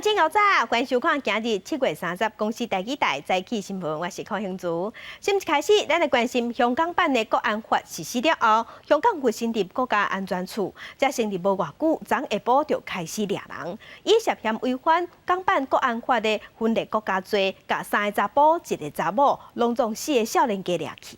鄉親𠢕早，歡迎收看今日7月30公視第二台早起新聞，我是柯興如。新聞開始，咱來關心香港版的國安法實施了後，香港又成立國家安全處，才成立無偌久，昨下晡就開始掠人，以涉嫌違反港版國安法的分裂國家罪，共三个查埔、一个查某，攏總四个少年家掠去。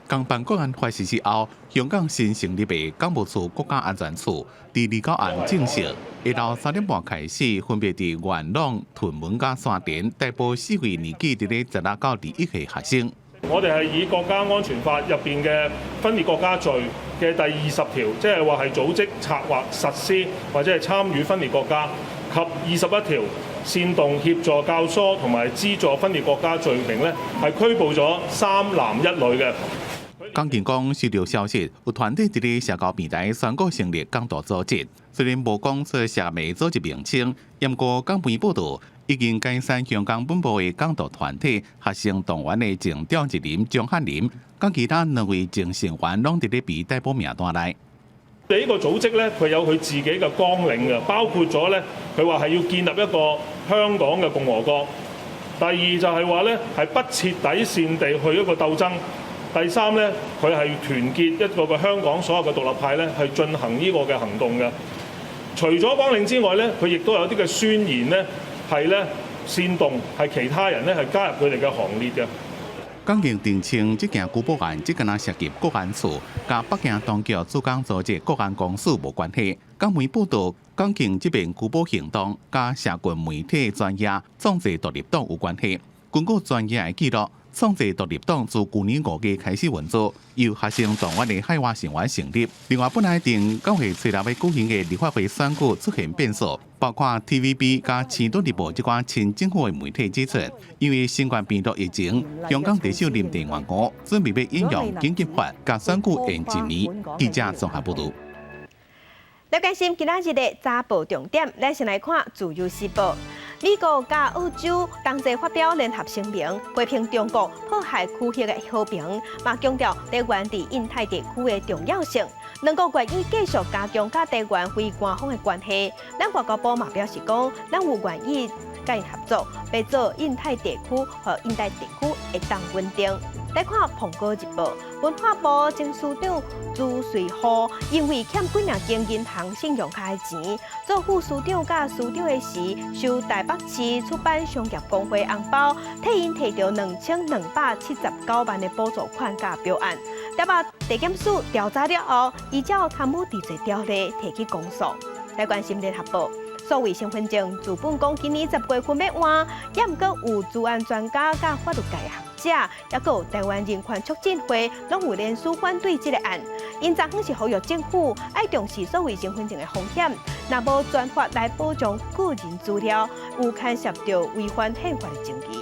港版國安法實施後，香港新成立的港務處國家安全處，佇二九暗正式下晝3點半開始，分別佇元朗、屯門佮沙田逮捕四位年紀佇咧16到21歲學生。我哋係以國家安全法入邊嘅分裂國家罪嘅第20條，即係話係組織、策劃、實施或者係參與分裂國家，及21條煽動、協助、教唆同埋資助分裂國家罪名咧，係拘捕咗三男一女嘅。港警講收到消息，有團體佇咧社交平台宣告成立港獨組織，雖然無講出啥物組織名稱，毋過港媒報道已經解散香港本部的港獨團體學生動員的前召集人張翰林，佮其他兩位前成員攏佇咧被逮捕名單內。呢個組織咧，佢有佢自己嘅綱領嘅，包括咗咧，佢話係要建立一個香港嘅共和國。第二就係話咧，係不設底線地去一個鬥爭。第三咧，佢係團結一個個香港所有嘅獨立派咧，係進行呢個嘅行動嘅。除咗綱領之外咧，佢亦都有啲嘅宣言咧，係咧煽動係其他人咧係加入佢哋嘅行列嘅。港警澄清，這件拘捕案只敢若涉及國安處，佮北京當局主講組織國安公署無關係。港媒報道，港警這邊拘捕行動，佮社群媒體專頁創制獨立黨有關係。根據專頁的記錄，創制獨立黨自舊年5月開始運作，由學生動員的海外成員成立。另外，本來佇9月初六欲舉行的立法會選舉出現變數，包括 TVB 佮星島日報這寡親政府的媒體指出，因為新冠病毒疫情，香港特首林鄭月娥準備欲引用緊急法，共選舉延一年。記者綜合報導。來關心今仔日的早報重點，咱先來看《自由時報》。美國佮澳洲同齊發表聯合聲明，批評中國破壞區域的和平，嘛強調台灣佇印太地區的重要性。兩國願意繼續加強佮台灣非官方的關係。咱外交部嘛表示講，咱有願意佮𪜶合作，欲做印太地區予印太地區會當穩定。來看《蘋果日報》，文化部前司長朱瑞虎因為欠幾若間銀行信用卡的錢，做副司長佮司長的時，收台北市出版商業公會紅包，替𪜶提著2279萬的補助款佮標案。台北地檢署調查了後，依照貪污治罪條例提起公訴。來關心聯合報。數位身份證資本講今年10月份欲換，也毋過有資安專家佮法律界學者，抑閣有台灣人權促進會，攏有聯署反對這个案。𪜶昨昏是呼籲政府愛重視數位身份證的風險，若無專法來保障個人資料，有牽涉著違反憲法的爭議。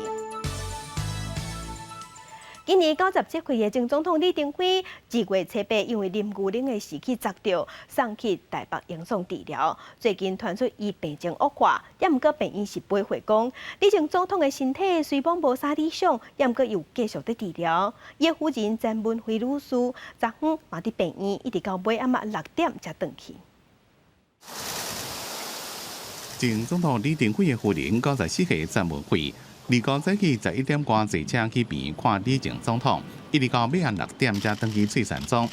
今年97歲的前總統李登輝，2月初八因為啉牛奶的時去砸著，送去台北榮總治療。最近傳出伊病情惡化，也毋過病院是回覆講，李前總統的身體雖罔無啥理想，也毋過有繼續佇治療。伊的夫人詹文慧女士，昨昏嘛佇病院，一直到尾暗6點才轉去。前總統李登輝的夫人94歲詹文慧，29早起11點外坐車去病院看李前總統，一直到尾暗6點才轉去翠山莊。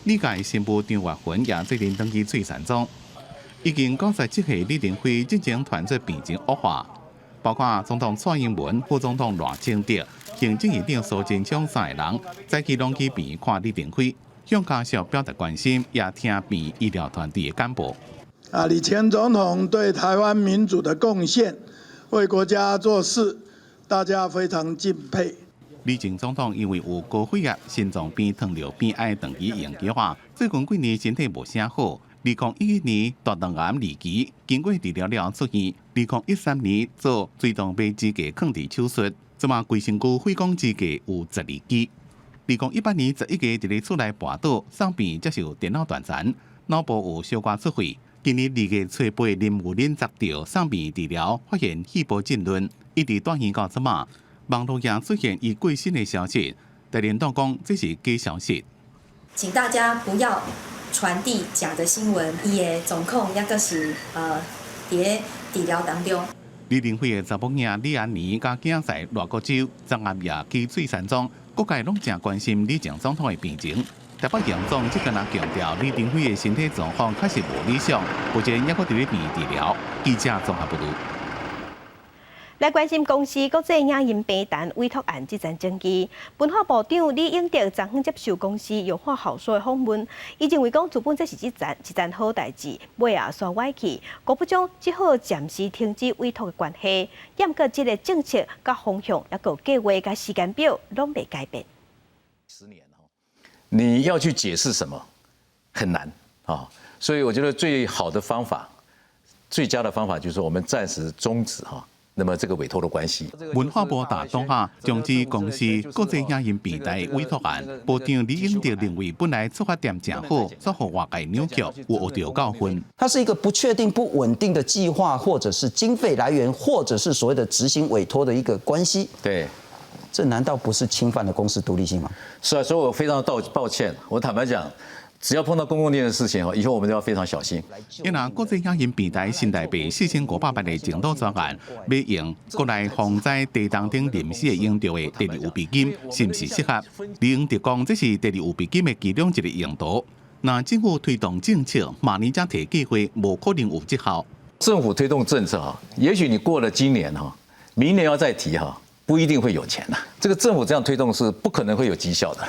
李家新婦張月雲也做陣轉去翠山莊。已經97歲李登輝進前傳出病情惡化，包括總統蔡英文、副總統賴清德、行政院長蘇貞昌三个人，早起攏去病院看李登輝，向家屬表達關心，也聽病院醫療團隊的簡報。啊，李前總統對台灣民主的貢獻，為國家做事，大家非常敬佩。李前總統因為有高血壓、心臟病、糖尿病，愛長期用藥啊。最近幾年身體無啥好。2011年大腸癌二期，經過治療了出院。2013年做椎動脈支架放置手術，這馬規身軀血管支架有12支。2018年11月，佇咧厝內跋倒，送病接受電腦斷層，腦部有小可出血。今年2月初八，啉牛奶砸著，送病治療，發現肺部浸潤，一直住院到這馬。網路也出現伊過身的消息，台聯黨講這是假消息。請大家不要傳遞假的新聞，伊的狀況抑閣是佇咧治療當中。李登輝的查某囝李安妮佮囝婿賴國洲，昨暗也去翠山莊，各界攏誠關心李前總統的病情。台北榮總這工強調，李登輝的身體狀況確實無理想，目前猶閣佇咧病院治療。記者綜合報導。來關心公視國際影音平台委託案這層爭議，文化部長李永得昨昏接受公視有話好說的訪問，伊認為講資本這是一層好代誌，尾仔煞歪去，國部長只好暫時停止委託的關係。毋過這個政策佮方向，猶閣計劃佮時間表攏袂改變。 10年你要去解釋什麼很難啊，所以我覺得最好的方法、最佳的方法就是我們暫時終止哈。那麼這個委託的關係，文化部大當下終止公視國際影音平台委託案，部長李永得認為本來出發點誠好，煞予外界扭曲，有學著教訓。它是一個不確定、不穩定的計劃，或者是經費來源，或者是所謂的執行委託的一個關係。這難道不是侵犯了公視獨立性嗎？是啊，所以我非常道抱歉。我坦白講，只要碰到公共利益的事情，以後我們都要非常小心。因為國際影音平台新台幣4500萬的爭奪專案，欲用國內防災地動頂臨時會用著的第二預備金，是毋是適合？李永得講，這是第二預備金的其中一個用途。若政府推動政策，明年才提計劃，無可能有績效。政府推動政策哈，也許你過了今年哈，明年要再提哈，不一定會有錢啦。這個政府這樣推動是不可能會有績效的。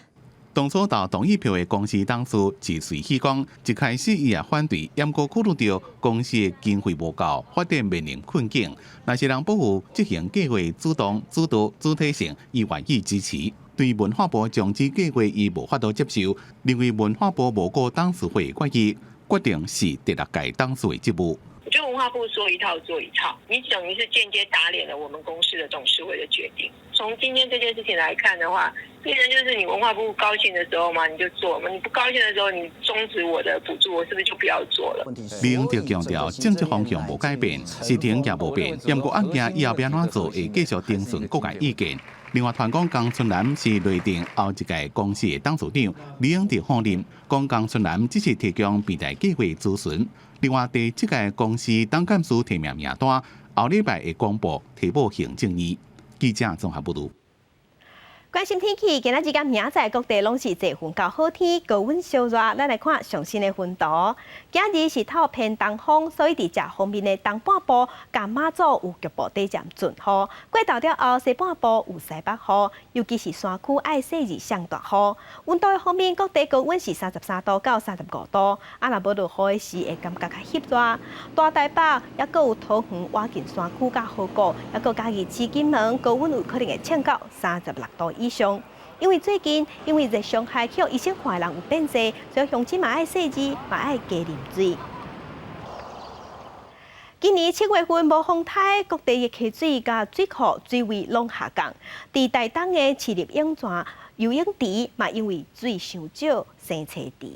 當初投同意票的公視董事是隨喜講，一開始伊也反對，毋過考慮著公視的經費無夠，發展面臨困境。若是人保有執行計劃主動、主導、主體性，伊願意支持。對文化部終止計劃，伊無法度接受，認為文化部無顧董事會決議，決定是第六屆董事會職務。我覺得文化部說一套做一套，你等於是間接打臉了我們公視的董事會的決定。從今天這件事情來看的話，變成就是你文化部高興的時候嘛，你就做嘛；你不高興的時候，你終止我的補助，我是不是就不要做了？李永得強調，政策方向無改變，時程也無變，毋過案件以後欲按怎做，會繼續徵詢各界意見。另外，傳講江春南是內定後一屆公視的董事長，李永得否認，講江春南只是提供平台計劃諮詢。另外，第七屆公視董監事提名名單，後禮拜會公布提報行政院。記者綜合報導。關心天氣，今仔日佮明仔載各地攏是濟雲到好天，高溫燒熱。咱來看上新的雲圖。今日是透偏東風，所以佇遮方面的東半部佮馬祖有局部短暫陣雨。過晝了後，西半部有西北雨，尤其是山區愛細膩上大雨。溫度的方面，各地高溫是33度到35度。啊，若無落雨的時，會感覺較翕熱。大台北猶閣有桃園、倚近山區佮河谷，猶閣嘉義市金門，高溫有可能會衝到36度以上。因為最近因為熱傷害去醫生看的人有變濟，所以鄉親嘛愛細膩，嘛愛加啉水。今年7月份無風颱，各地的溪水佮水庫水位攏下降。佇台東的市立湧泉游泳池嘛，因為水傷少，生青池。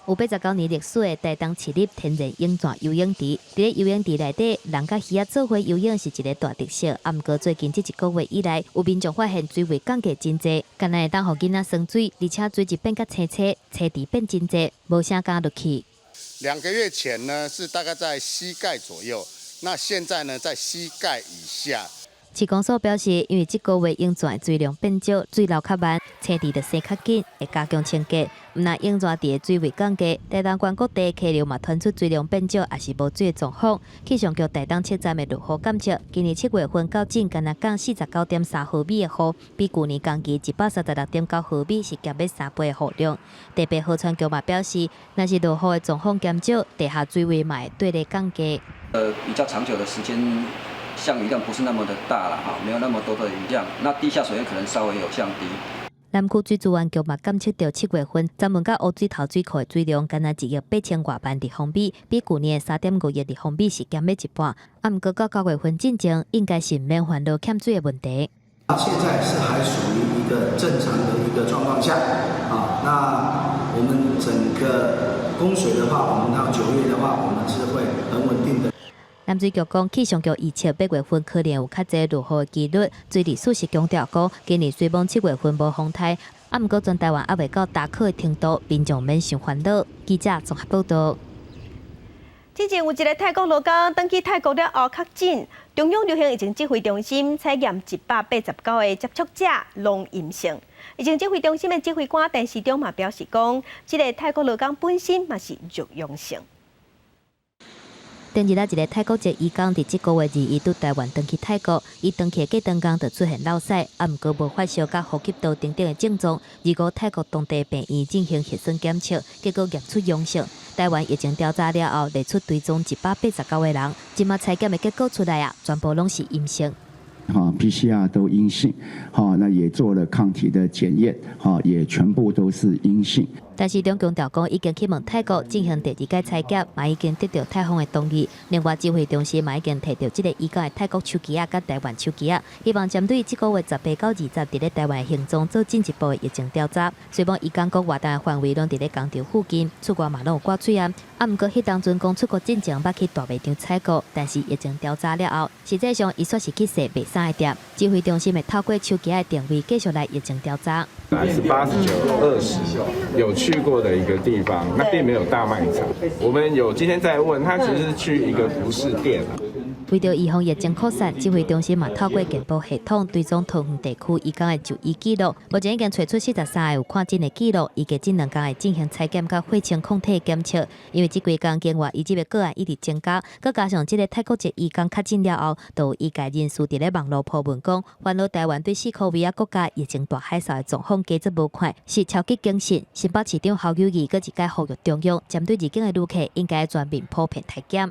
有89年歷史的台東市立天然湧泉游泳池，佇咧游泳池內底，人佮魚仔做伙游泳是一個大特色。啊，毋過最近這一個月以來，有民眾發現水位降低真濟，敢若會當予囡仔耍水，而且水質變較清澈，青池變真濟，無啥敢入去。 2個月前呢，是大概在膝蓋左右，那現在呢，在膝蓋以下。市公所表示，因為這個月湧泉水量變少，水流較慢，青池就生較緊，會加強清潔。毋但湧泉池的水位降低，台東縣各地溪流嘛傳出水量變少，抑是無水的狀況。氣象局台東測站的落雨監測，今年7月份到今干焦降49.3毫米的雨，比舊年同期136.9毫米是減欲3倍的雨量。特別河川局嘛表示，若是落雨的狀況減少，地下水位嘛會綴咧降低。比較長久的時間，降雨量不是那麼的大了哈，沒有那麼多的雨量，那地下水位可能稍微有降低。南區水資源局嘛監測著7月份，專門佮烏水頭水庫的水量，干焦1億8千外萬立方米，比舊年的3.5億立方米是減欲一半。啊，毋過到9月份進前，應該是毋免煩惱欠水的問題。現在是還屬於一個正常的一個狀況下，啊，那我們整個供水的話，我們到9月的話，我們是會很穩定的。南水局講，氣象局預測8月份可能有較濟落雨的幾率。水利署是強調講，今年雖罔7月份無風颱，啊，毋過全台灣猶未到乾渴的程度，民眾免傷煩惱。記者綜合報導。之前有一个泰國勞工轉去泰國了後確診，中央流行疫情指揮中心採驗189個接觸者攏陰性。疫情指揮中心的指揮官陳時中嘛表示講，這个泰國勞工本身嘛是弱陽性。頂日啊，一个泰國籍移工佇這个月21對台灣轉去泰國，伊轉去的隔當工就出現落屎，啊，毋過無發燒佮呼吸道等等的症狀。25泰國當地病院進行核酸檢測，結果驗出陽性。台灣疫情調查了後，列出追蹤189個人，這馬採檢的結果出來啊，全部攏是陰性。哈，PCR 都陰性，哈，那也做了抗體的檢驗，哈，也全部都是陰性。但是中強調講，已經去問泰國進行第二擺採檢，嘛已經得到泰方的同意。另外，指揮中心嘛已經提著這个移工的泰國手機仔佮台灣手機仔，希望針對這个月18到20佇咧台灣行蹤做進一步的疫情調查。雖罔移工講活動的範圍攏佇咧工廠附近，出外嘛攏有掛喙罨。啊，毋過彼當陣講出國進前捌去大賣場採購，但是疫情調查了後，實際上伊煞是去踅賣衫的店。指揮中心會透過手機的定位繼續來疫情調查。是89、20有去過的一個地方，那並沒有大賣場。我們有今天在問他，其實是去一個服飾店。為著預防疫情擴散，指揮中心嘛透過健保系統追蹤桃園地區移工的就醫記錄，目前已經揣出43個有看診的記錄，預計這兩工會進行採檢佮血清抗體檢測。因為這幾工境外移入的個案一直增加，閣加上這个泰國籍移工確診了後，就有醫界人士佇咧網路 po 文講，煩惱台灣對四箍圍仔國家疫情大海嘯的狀況加做無款，是超級警訊。新北市長侯友宜閣一擺呼籲中央，針對入境的旅客應該全面普遍篩檢。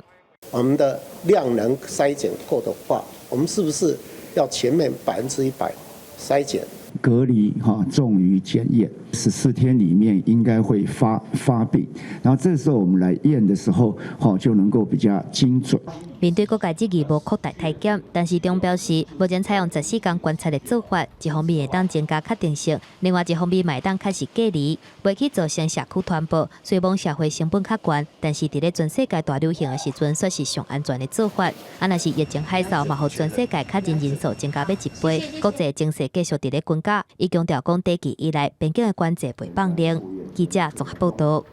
我們的量能篩檢夠的話，我們是不是要全面100%篩檢？隔離哈重於檢驗，14天裡面應該會發病，然後這時候我們來驗的時候，哈就能夠比較精準。面對各界質疑無擴大篩檢，陳時中表示，目前採用14天觀察的做法，一方面會當增加確定性，另外一方面嘛會當確實隔離，袂去造成社區傳播。雖罔社會成本較懸，但是佇咧全世界大流行的時陣，煞是上安全的做法。啊，若是疫情海嘯，嘛予全世界確診人數增加欲一倍，國際情勢繼續佇咧滾絞。伊強調講，短期以來邊境的管制袂放寬。記者綜合報導。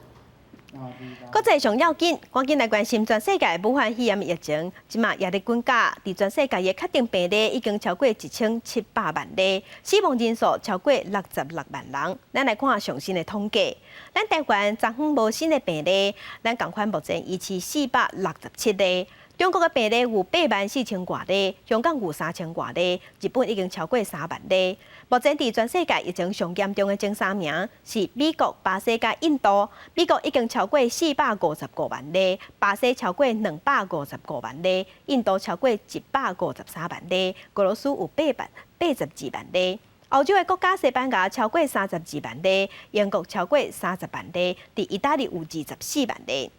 國際上要緊，趕緊來關心全世界武漢肺炎疫情，這馬也咧滾絞，佇全世界的確診病例已經超過1700萬例，死亡人數超過66萬人。咱來看上新的統計，咱台灣昨昏無新的病例，咱仝款目前維持467例。中國的病例有8萬4千外例，香港有3000外例，日本已經超過3萬例。目前佇全世界疫情上嚴重的前三名是美國、巴西佮印度。美國已經超過455萬例，巴西超過255萬例，印度超過153萬例，俄羅斯有82萬例。歐洲的國家西班牙超過32萬例，英國超過30萬例，佇意大利有24萬例。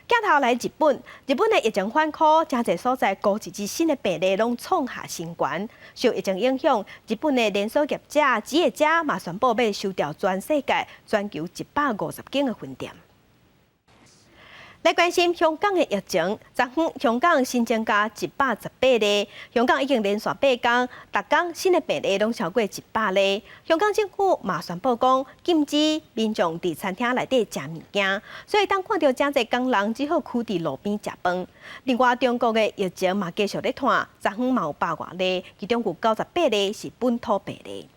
鏡頭來日本，日本的疫情反箍，誠濟所在孤一日新的病例攏創下新高。受疫情影響，日本的連鎖業者吉野家嘛宣布欲收掉全世界全球150間的分店。來關心香港的疫情，昨昏香港新增加118例，香港已經連續8工，逐工新的病例攏超過100例。香港政府嘛宣布講，禁止民眾佇餐廳內底食物件，所以當看著誠濟工人只好踞佇路邊食飯。另外，中國的疫情嘛繼續咧湠，昨昏嘛有百外例，其中有98例是本土病例。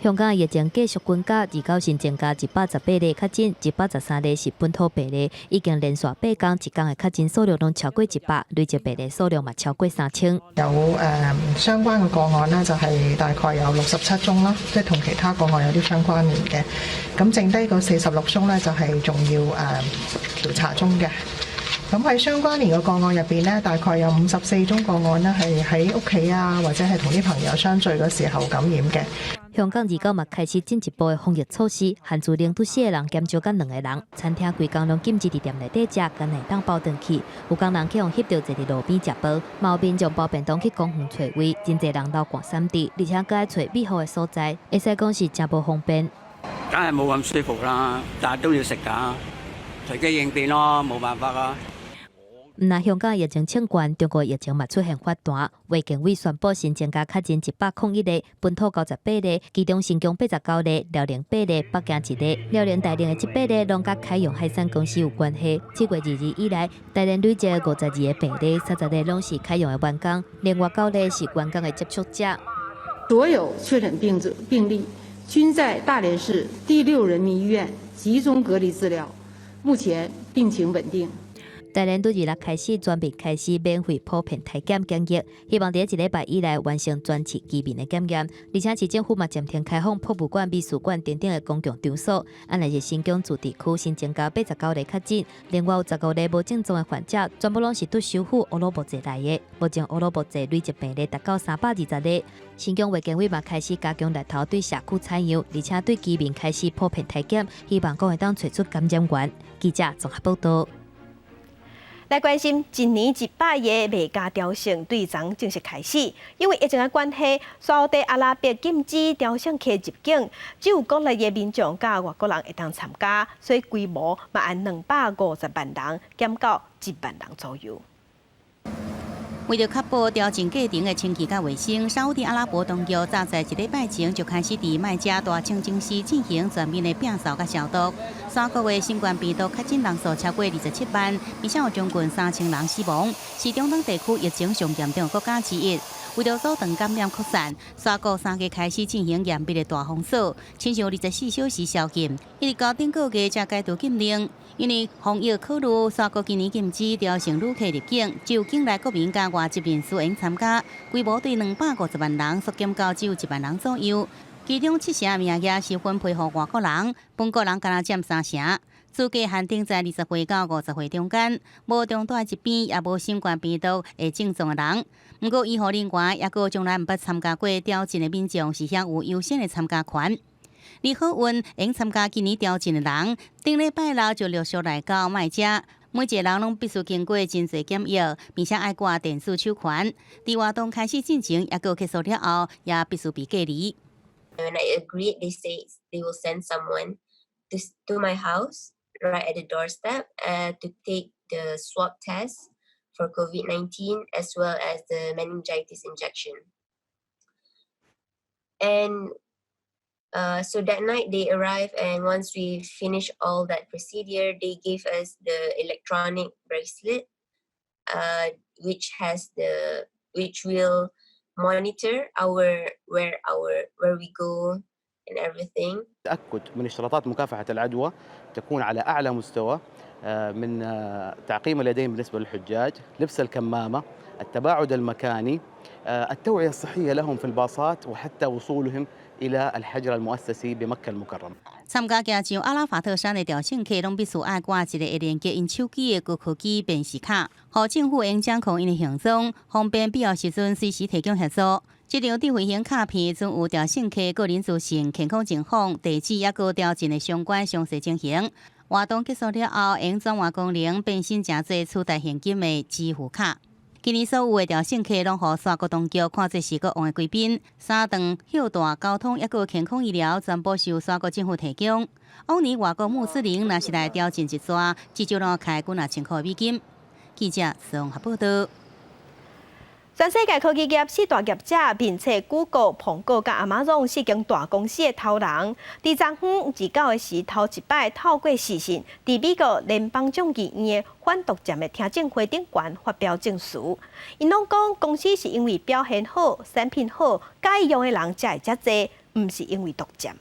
香港的疫情繼續滾絞，29新增加118例確診，113例是本土病例，已經連續8工，一工的確診數量攏超過100，累計病例數量嘛超過3000。有相關嘅個案呢，就係大概有67宗啦，即係同其他個案有啲相關聯嘅。咁剩低嗰46宗呢，就係仲要調查中嘅。咁喺相關聯嘅個案入邊呢，大概有54宗個案呢，係喺屋企啊，或者係同啲朋友相聚嘅時候感染嘅。香港29嘛開始進一步的防疫措施，限聚令對四個人減少到兩個人。餐廳規工攏禁止佇店內底食，干焦會當包轉去。有工人去予翕著坐佇路邊食飯，嘛有民眾包便當去公園揣位，真濟人流汗潸滴，而且閣愛揣密封的所在，會使講是誠無方便。梗係冇咁舒服啦，但係都要食㗎，隨機應變咯，冇辦法啊。毋但香港疫情衝懸，中國疫情嘛出現反彈。衛健委宣布新增加確診101個，本土98例，其中新疆89例，遼寧八例，北京一例。遼寧大連的這八例攏佮海洋海產公司有關係。7月22以來，大連累計52個病例，30個攏是海洋的員工，另外九例是員工的接觸者。所有確診病者病例均在大連市第六人民醫院集中隔離治療，目前病情穩定。大連對26開始全面開始免費普遍篩檢檢疫，希望佇一禮拜以內完成全市居民的檢驗。而且市政府嘛暫停開放博物館、美術館等等的公共場所。按呢是新疆自治區新增加89例確診，另外有15例無症狀的患者，全部攏是對首府烏魯木齊來的。目前烏魯木齊累計病例達到320例。新疆衛健委嘛開始加強來頭對社區採樣，而且對居民開始普遍篩檢，希望講會當揣出感染源。記者綜合報道。來關心一年一擺的麥加朝聖對昨正式開始，因為疫情的關係，沙烏地阿拉伯禁止朝聖客入境，只有國內的民眾佮外國人會當參加，所以規模嘛按250萬人減到1萬人左右。為著確保朝聖過程的清潔佮衛生，沙烏地阿拉伯當局早在一禮拜前就開始佇麥加大清真寺進行全面的摒掃佮消毒。沙國的新冠病毒確診人數超過27萬，並且有將近3000人死亡，是中東地區疫情上嚴重的國家之一。為著阻斷感染擴散，沙國3月開始進行嚴密的大封鎖，親像24小時宵禁，一直到頂個月才解除禁令。因為防疫考慮，沙國今年禁止朝聖旅客入境，只有境內國民佮外籍人士會參加，規模對250萬人縮減到只有1萬人左右。其中七成名額是分配予外國人，本國人干焦佔三成。資格限定在20歲到50歲中間，無中蹛疾病，也無新冠病毒的症狀的人。毋過醫護人員抑閣從來毋捌參加過朝覲的民眾是享有優先的參加權。利好運會參加今年朝覲的人，頂禮拜六就陸續來到麥加，每一個人攏必須經過真濟檢疫，並且愛掛電子手環。佇活動開始進前，抑閣結束了後，也必須被隔離。 When I agreed, they say they will send someone to my house right at the doorstep to take the swab test for COVID-19 as well as the meningitis injection. And so that night they arrived, and once we finished all that procedure, they gave us the electronic bracelet, which will monitor our where we go and everything. تأكد من اشتراطات مكافحة العدوى تكون على أعلى مستوى من تعقيم اليدين بالنسبة للحجاج، لبس الكمامة، التباعد المكاني، التوعية الصحية لهم في الباصات وحتى وصولهم إلى الحجر المؤسسي بمكة المكرمة. 參加行上阿拉法特山的朝聖客，攏必須愛掛一個會連結𪜶手機的高科技辨識卡，予政府會掌控𪜶的行蹤，方便必要時陣隨時提供協助。這張智慧型卡片存有朝聖客個人資訊、健康情況、地址，抑閣朝覲的相關詳細情形。活動結束了後，會轉換功能變身成做取代現金的支付卡。今年所有的朝聖客攏予沙國當局看做是國王的貴賓，三頓歇蹛交通抑閣健康醫療全部受沙國政府提供。往年外國穆斯林若是來朝覲一逝，至少攏開幾若千箍美金。記者綜合報道。全世界科技業四大業者，面冊、Google、蘋果佮亞馬遜四間大公司的頭人，佇昨昏29的時，頭一擺透過視訊，佇美國聯邦眾議院的反獨佔的聽證會頂懸發表證詞。𪜶攏講公司是因為表現好、產品好，佮意用的人才會遮濟，毋是因為獨佔。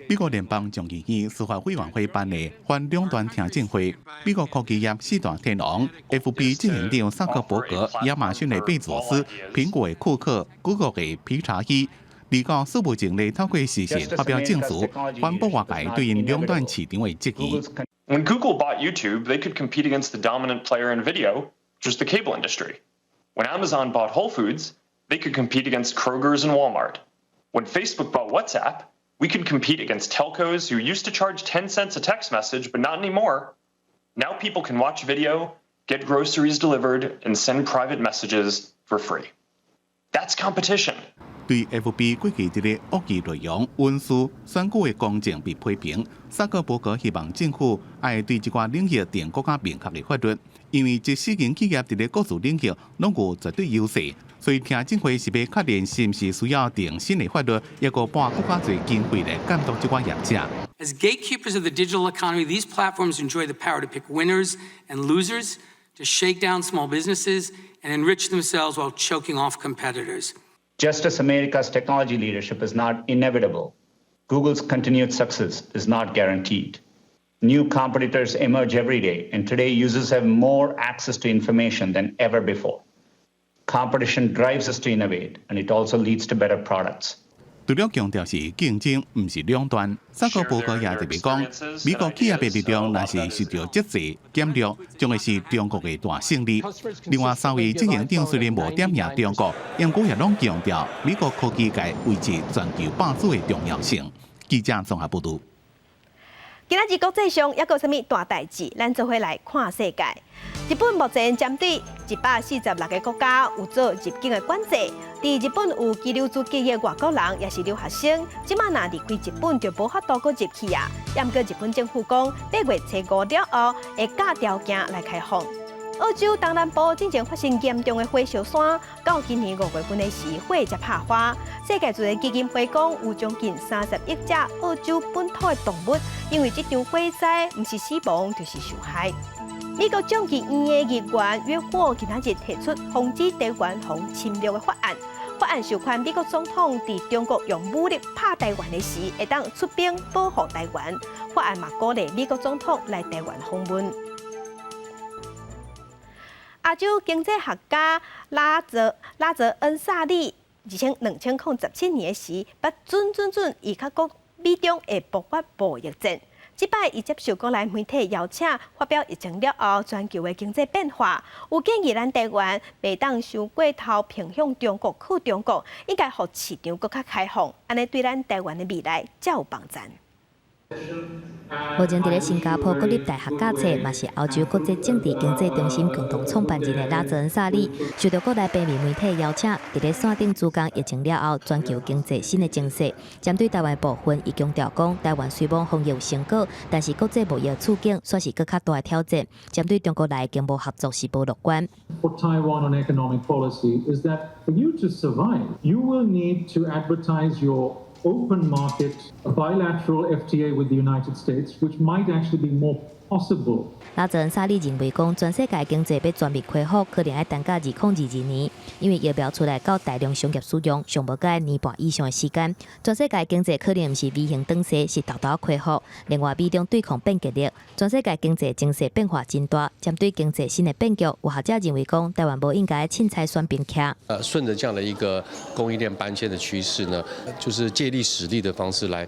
美國聯邦眾議院司法委員會辦的反壟斷聽證會，美國科技業四大天王 FB 執行長薩克伯格、亞馬遜的貝佐斯、蘋果的庫克、Google 的皮查伊，29四目前咧透過視訊發表證詞，反駁外界對𪜶壟斷市場的質疑。 When Google bought YouTube, they could compete against the dominant player in video, which is the cable industry. When Amazon bought Whole Foods, they could compete against Kroger's and Walmart. When Facebook bought WhatsApp, we could compete against telcos who used to charge 10 cents a text message, but not anymore. Now people can watch video, get groceries delivered, and send private messages for free. That's competition. 對 FB 過去這个惡意內容、隱私、選舉的公正被批評。薩克伯格希望政府愛對這寡領域定閣較明確的法律，因為這四間企業佇咧各自領域攏有絕對優勢，所以聽證會是欲確認是毋是需要定新的法律，抑閣撥閣較濟經費來監督這寡業者。 As gatekeepers of the digital economy, these platforms enjoy the power to pick winners and losers, to shake down small businesses and enrich themselves while choking off competitors. Just as America's technology leadership is not inevitable, Google's continued success is not guaranteed. New competitors emerge every day, and today users have more access to information than ever before. Competition drives us to innovate, and it also leads to better products. 除了強調是競爭，毋是壟斷。薩克伯格也特別講，美國企業的力量若是受到節制減弱，將會是中國的大勝利。另外，三位執行長雖然無點名中國，毋過也攏強調美國科技界維持全球霸主的重要性。記者綜合報導。今仔日國際上猶閣有啥物大代誌？咱做伙來看世界。日本目前針對146個國家有做入境的管制。佇日本有居留資格的外國人，抑是留學生，這馬若離開日本就無法度閣入去啊。毋過日本政府講，8月初5了後會佮條件來開放。澳洲東南部進前發生嚴重的火燒山，到今年5月份的時，火才拍花。世界自然基金會講，有將近30億隻澳洲本土的動物，因為這場火災，毋是死亡就是受害。美國眾議院的議員約霍今仔日提出防止台灣予侵略的法案，法案授權美國總統佇中國用武力拍台灣的時，會當出兵保護台灣。法案嘛鼓勵美國總統來台灣訪問。亞洲經濟學家拉澤恩薩里，2017年的時，捌準準準預測講美中會爆發貿易戰。這擺伊接受國內媒體邀請，發表疫情了後全球的經濟變化，有建議咱台灣袂當傷過頭偏向中國，靠中國，應該予市場閣較開放，按呢對咱台灣的未來才有幫助。目前佇咧新加坡國立大學教冊，嘛是歐洲國際政治經濟中心共同創辦人的拉澤恩薩里，受到國內平面媒體邀請，佇咧線頂主講疫情了後全球經濟新的情勢。針對台灣部分，伊強調講，台灣雖罔防疫有成果，但是國際貿易處境煞是閣較大的挑戰。針對中國內經貿合作是無樂觀。 For Taiwan on economic policy is that for you to survive, you will need to advertise your open market bilateral FTA with the United States, which might actually be more possible. 拉澤恩薩里認為講，全世界經濟欲全面恢復，可能愛等到2022年，因為疫苗出來到大量商業使用，上無閣愛年半以上的時間。全世界經濟可能毋是 V 型轉勢，是沓沓恢復。另外，美中對抗變激烈，全世界經濟情勢變化真大。針對經濟新的變局，有學者認為講，台灣無應該凊彩選邊徛。順著這樣的一個供應鏈搬遷的趨勢呢，就是借力使力的方式來，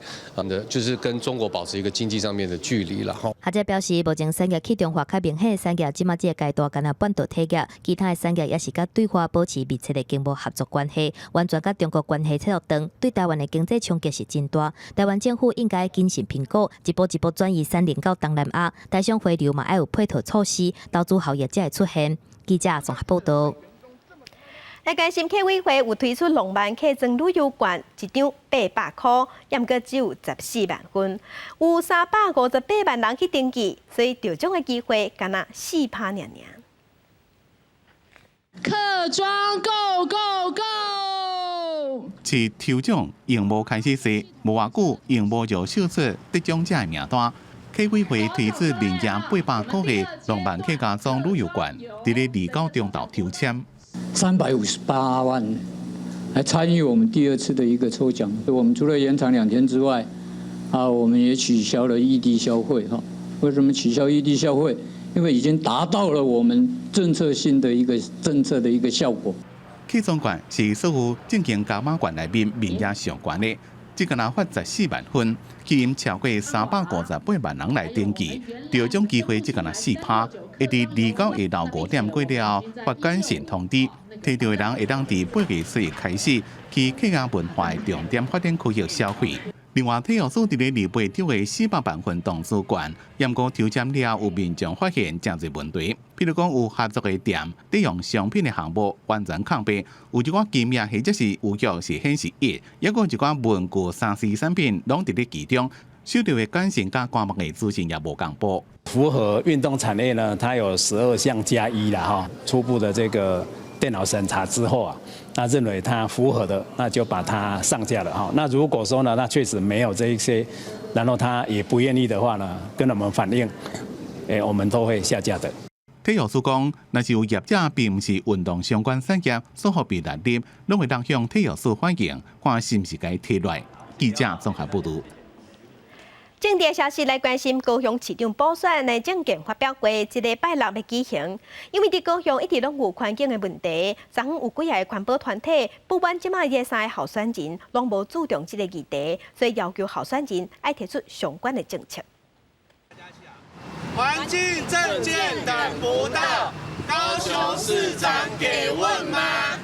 就是跟中國保持一個經濟上面的距離啦。學者表示，目前產業去中化較明顯，產業這馬這個階段干焦半導體業，其他的產業也是佮對華保持密切的經貿合作關係，完全佮中國關係切予斷，對台灣的經濟衝擊是真大。台灣政府應該謹慎評估，一步一步轉移產能到東南亞，台商回流嘛愛有配套措施，投資效益才會出現。記者綜合報導。來關心客委會有推出浪漫客莊旅遊券，一張800箍，毋過只有14萬份，有358萬人去登記，所以中獎的機會干焦4趴爾爾。客莊 Go Go Go！自抽獎螢幕開始時，無偌久螢幕就秀出得獎者的名單。客委會推出面價800箍的浪漫客家莊旅遊券，佇咧29中晝抽籤。 358萬來參與我們第二次的一個抽獎。我們除了延長2天之外，啊，我們也取消了異地消費哈。為什麼取消異地消費？因為已經達到了我們政策性的一個政策的一個效果。客莊券是所有證件加碼券內面面額上懸的，只干焦發14萬份，吸引超過358萬人來登記，中獎機會只干焦4趴。會佇29下晝5點過了後發簡訊通知，提著的人會當佇8月1日開始去客家文化的重點發展區域消費。另外，體育署佇咧28抽的400萬份動資券，毋過抽籤了有民眾發現誠濟問題，譬比如講有合作的店，佇用商品的項目完全空白，有一寡金額或者是有效是顯示一，抑閣有一寡文具、3C 產品攏佇咧其中，收著的簡訊佮官網的資訊也無仝步。符合運動產業呢，它有12項加1啦，哈，初步的這個電腦審查之後啊，那認為它符合的，那就把它上架了哈。那如果說呢，那確實沒有這一些，然後他也不願意的話呢，跟我們反映，我們都會下架的。體育署講，若是有業者並毋是運動相關產業，所予被列入，攏會當向體育署反映，看是毋是共提落來。記者綜合報導。政治消息來關心高雄市長補選的政見發表會，這禮拜六欲舉行。因為佇高雄一直攏有環境的問題，昨昏有幾个環保團體不滿這擺這三个候選人攏無注重這个議題，所以要求候選人愛提出相關的政策。環境政見等不到，高雄市長給問嗎？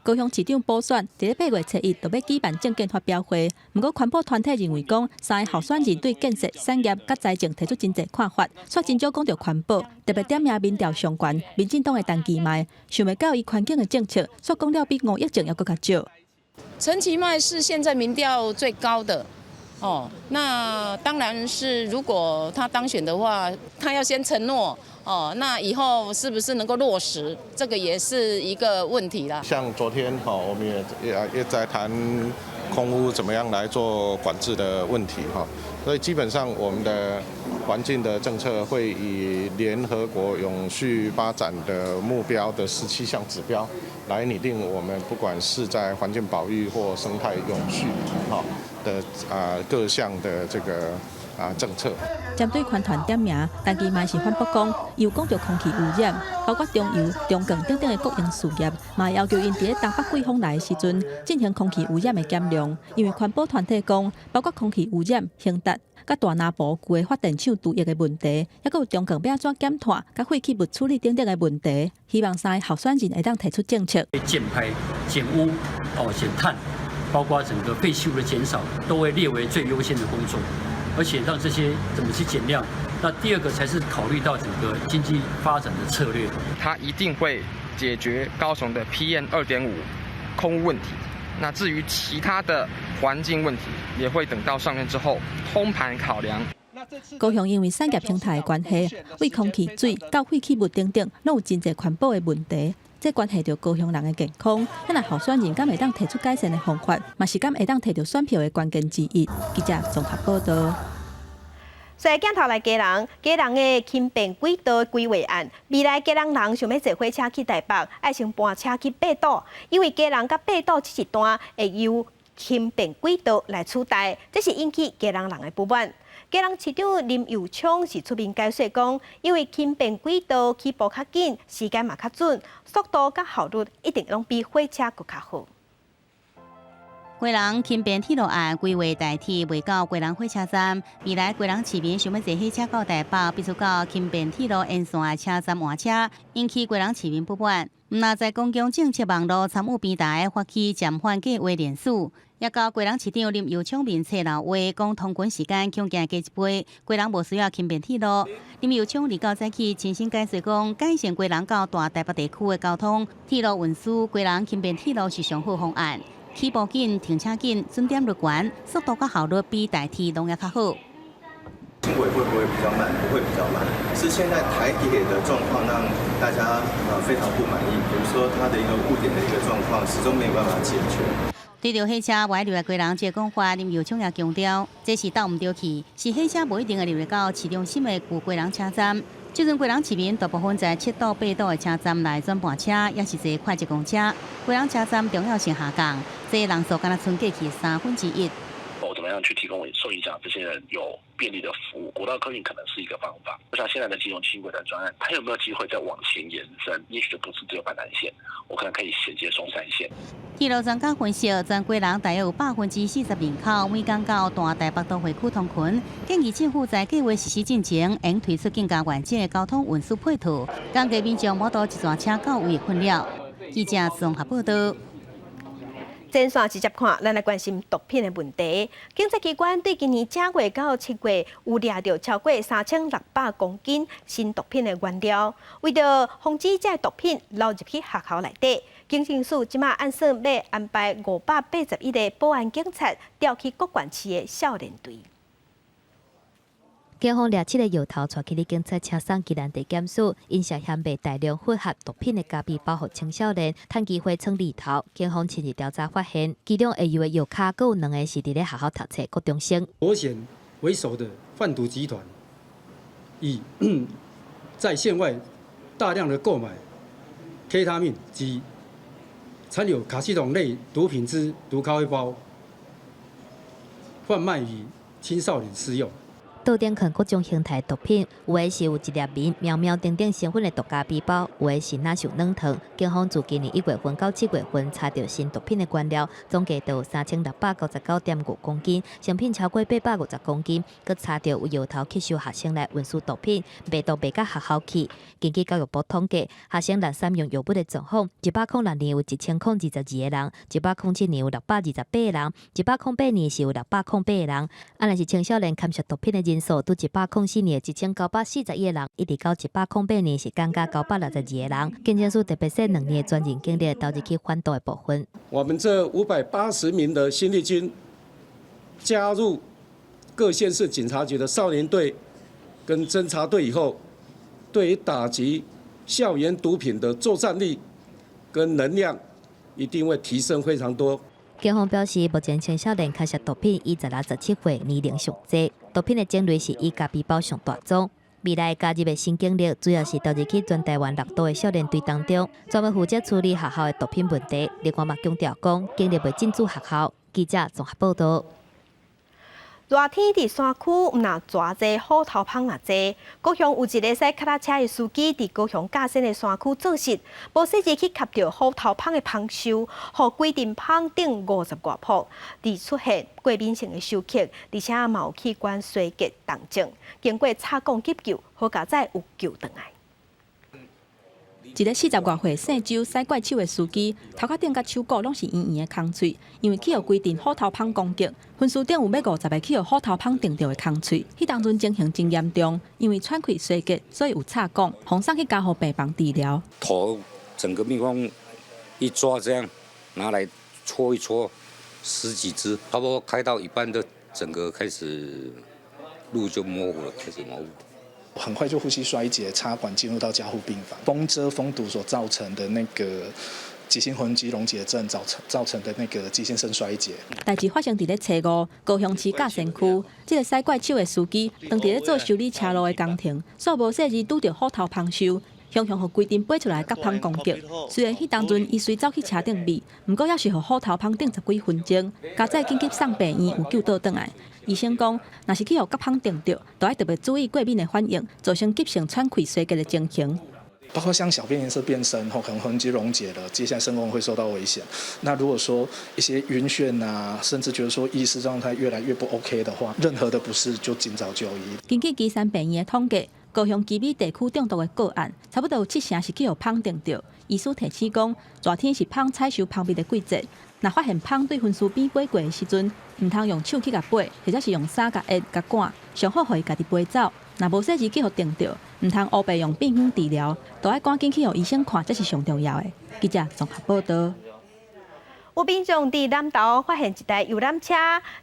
高雄市長補選，佇咧8月初1就欲舉辦政見發表會。毋過環保團體認為講，三个候選人對建設、產業佮財政提出真濟看法，卻真少講著環保，特別點名民調上懸，民進黨的陳其邁，想袂到伊環境的政策，卻講了比吳益政猶閣較少。陳其邁是現在民調最高的。哦，那當然是如果他當選的話，他要先承諾哦，那以後是不是能夠落實，這個也是一個問題啦。像昨天哈，我們也在談空污怎麼樣來做管制的問題哈，所以基本上我們的環境的政策會以聯合國永續發展的目標的17項指標來擬定我們不管是在環境保育或生態永續哈的各項的這個政策。針對環團點名，陳其邁是反駁講，有講著空氣污染，包括中油、中鋼等等的國營事業，嘛要求𪜶佇咧東北季風來的時陣進行空氣污染的減量。因為環保團體講，包括空氣污染、興達、佮大南部舊的發電廠毒液的問題，猶閣有中鋼欲按怎減碳、佮廢棄物處理等等的問題，希望三个候選人會當提出政策。減排、減污、減碳，包括整個廢棄物的減少，都會列為最優先的工作。而且讓這些怎麼去減量，那第二個才是考慮到整個經濟發展的策略。它一定會解決高雄的 PM 2.5空污問題。那至於其他的環境問題，也會等到上任之後通盤考量。高雄因為產業生態的關係，對空氣、水到廢棄物等等，攏有真濟環保的問題。這關係著高雄人的健康，若候選人敢會當提出改善的方法，嘛是敢會當提著選票的關鍵之一。記者綜合報導。所以鏡頭來基隆，基隆的輕便軌道規劃案，未來基隆人想欲坐火車去台北，愛先搬車去八堵，因為基隆佮八堵這一段會由輕便軌道來取代，這是引起基隆人的不滿。基隆市長林右昌是出面解說講，因為輕便軌道起步較緊，時間嘛較準，速度佮效率一定攏比火車閣較好。基隆輕便鐵路案規劃台鐵袂到基隆火車站，未來基隆市民想欲坐火車到台北，必須到輕便鐵路沿線的車站換車，引起基隆市民不滿。毋但在公共政策網路參與平台發起暫緩計劃聯署，也到基隆市長林右昌面冊留話，講通勤時間恐驚加一倍，基隆無需要輕便鐵路。林右昌二九早起親身解說講，改善基隆到大台北地區的交通，鐵路運輸，基隆輕便鐵路是上好方案。起步緊、停車緊、準點率懸，速度佮效率比台鐵攏猶較好。輕軌會不會比較慢？不會比較慢，是現在台鐵的狀況讓大家非常不滿意。比如說它的一個誤點的一個狀況，始終沒有辦法解決。對著火車無愛入來基隆這個講法，林右昌也強調，這是鬥毋著去，是火車無一定會入來到市中心的舊基隆車站。這陣基隆市民大部分在七堵、八堵的車站來轉盤車，抑是坐快捷公車。基隆車站重要性下降，這人數敢若賰過去1/3。我怎麼樣去提供受影響這些人有便利的服務？國道客運可能是一個方法。就像現在的基隆輕軌的專案，它有沒有機會再往前延伸？也許就不是只有板南線，我可能可以銜接松山線。鐵路專家分析，全基隆大約有40%人口每工到大台北都會區通勤，建議政府在計劃實施進前，應推出更加完整的交通運輸配套，降低民眾無度一轉車到位的困擾。記者綜合報導。前線直接看，咱來關心毒品的問題。警察機關對今年正月到7月有掠著超過3600公斤新毒品的原料。為著防止這毒品流入去學校內底，警政署這馬按算欲安排581個保安警察調去各縣市的少年隊。警方掠七个藥頭，帶去咧警察車送宜蘭地檢署，𪜶涉嫌賣大量混合毒品的咖啡包予青少年，趁機會藏利頭。警方深入調查發現，其中下游的藥跤，閣有兩个是佇咧學校讀冊國中生。保險為首的販毒集團，以在縣外大量的購買 K 他命及摻有卡西酮類毒品之毒咖啡包，販賣予青少年使用。桌頂囥各種形態毒品，有的是有一粒面喵喵等等成分的毒咖啡包，有的是若像軟糖。警方自今年1月份到7月份查著新毒品的原料，總計就有3699.5公斤，成品超過850公斤。閣查著有藥頭吸收學生來運輸毒品，賣毒賣到學校去。根據教育部統計，學生濫使用藥物的狀況，106年有1022個人，107年有628個人，108年是有608個人。啊，若是青少年吸食毒品的人數，對104年的1941個人，一直到108年是增加962個人。警政署特別設2年的專任警力投入去反毒的部分。我們這580名的新力軍加入各縣市警察局的少年隊跟偵查隊以後，對於打擊校園毒品的作戰力跟能量，一定會提升非常多。警方表示，目前青少年吸食毒品以16、17歲年齡上濟，毒品的種類是以咖啡包上大宗。未來加入的新警力，主要是投入去全台灣六都的少年隊當中，專門負責處理學校的毒品問題。另外嘛強調講，警力袂進駐學校。記者綜合報道。熱天佇山區，毋若蛇濟，虎頭蜂也濟。高雄有一个駛腳踏車的司機，佇高雄甲仙的山區做穡，無細膩去𾛌著虎頭蜂的蜂岫，予規陣蜂叮50外噗，佇出現過敏性的休克，而且嘛有器官衰竭重症。經過插管急救，好佳哉有救轉來。一个40外歲姓周駛怪手的司機，頭殼頂佮手股攏是圓圓的空喙，因為去予規陣虎頭蜂攻擊，分屍頂有欲50个去予虎頭蜂叮著的空喙。彼當陣情形真嚴重，因為喘氣衰竭，所以有插管，予送去加護病房治療。頭整個蜜蜂一抓這樣拿來搓一搓，十幾隻，差不多開到一半都整個開始路就模糊了，開始模糊。很快就呼吸衰竭，插管進入到加護病房。蜂蟄蜂毒所造成的那個急性昏肌溶解症造成的那個急性腎衰竭。代誌發生佇咧初五，高雄市甲仙區，這个駛怪手的司機，當佇咧做修理車路的工程，煞無細膩拄著虎頭蜂岫，雄雄予規陣飛出來角蜂攻擊。雖然彼當陣伊隨走去車頂避，毋過猶是予虎頭蜂叮十幾分鐘，佳哉緊急送病院有救倒轉來。醫生講，若是去予角蜂叮著，就愛特別注意過敏的反應，造成急性喘氣衰竭的情形。包括像小便顏色變深，後可能橫肌溶解了，接下來腎功能會受到危險。那如果說一些暈眩啊，甚至覺得說意識狀態越來越不 OK 的話，任何的不適就盡早就醫。根據旗山病院的統計，高雄旗美地區中毒的個案，差不多有七成是去予蜂叮著。醫師提醒講，熱天是蜂採收蜂蜜的季節，若發現蜂對分屍邊飛過的時陣，毋通用手去共飛，或者是用衫共壓共趕，上好予伊家己飛走。若無細膩去予叮著，毋通烏白用變粉治療，都愛趕緊去予醫生看，才是上重要的。記者綜合報道。有民眾佇南投發現一台遊覽車，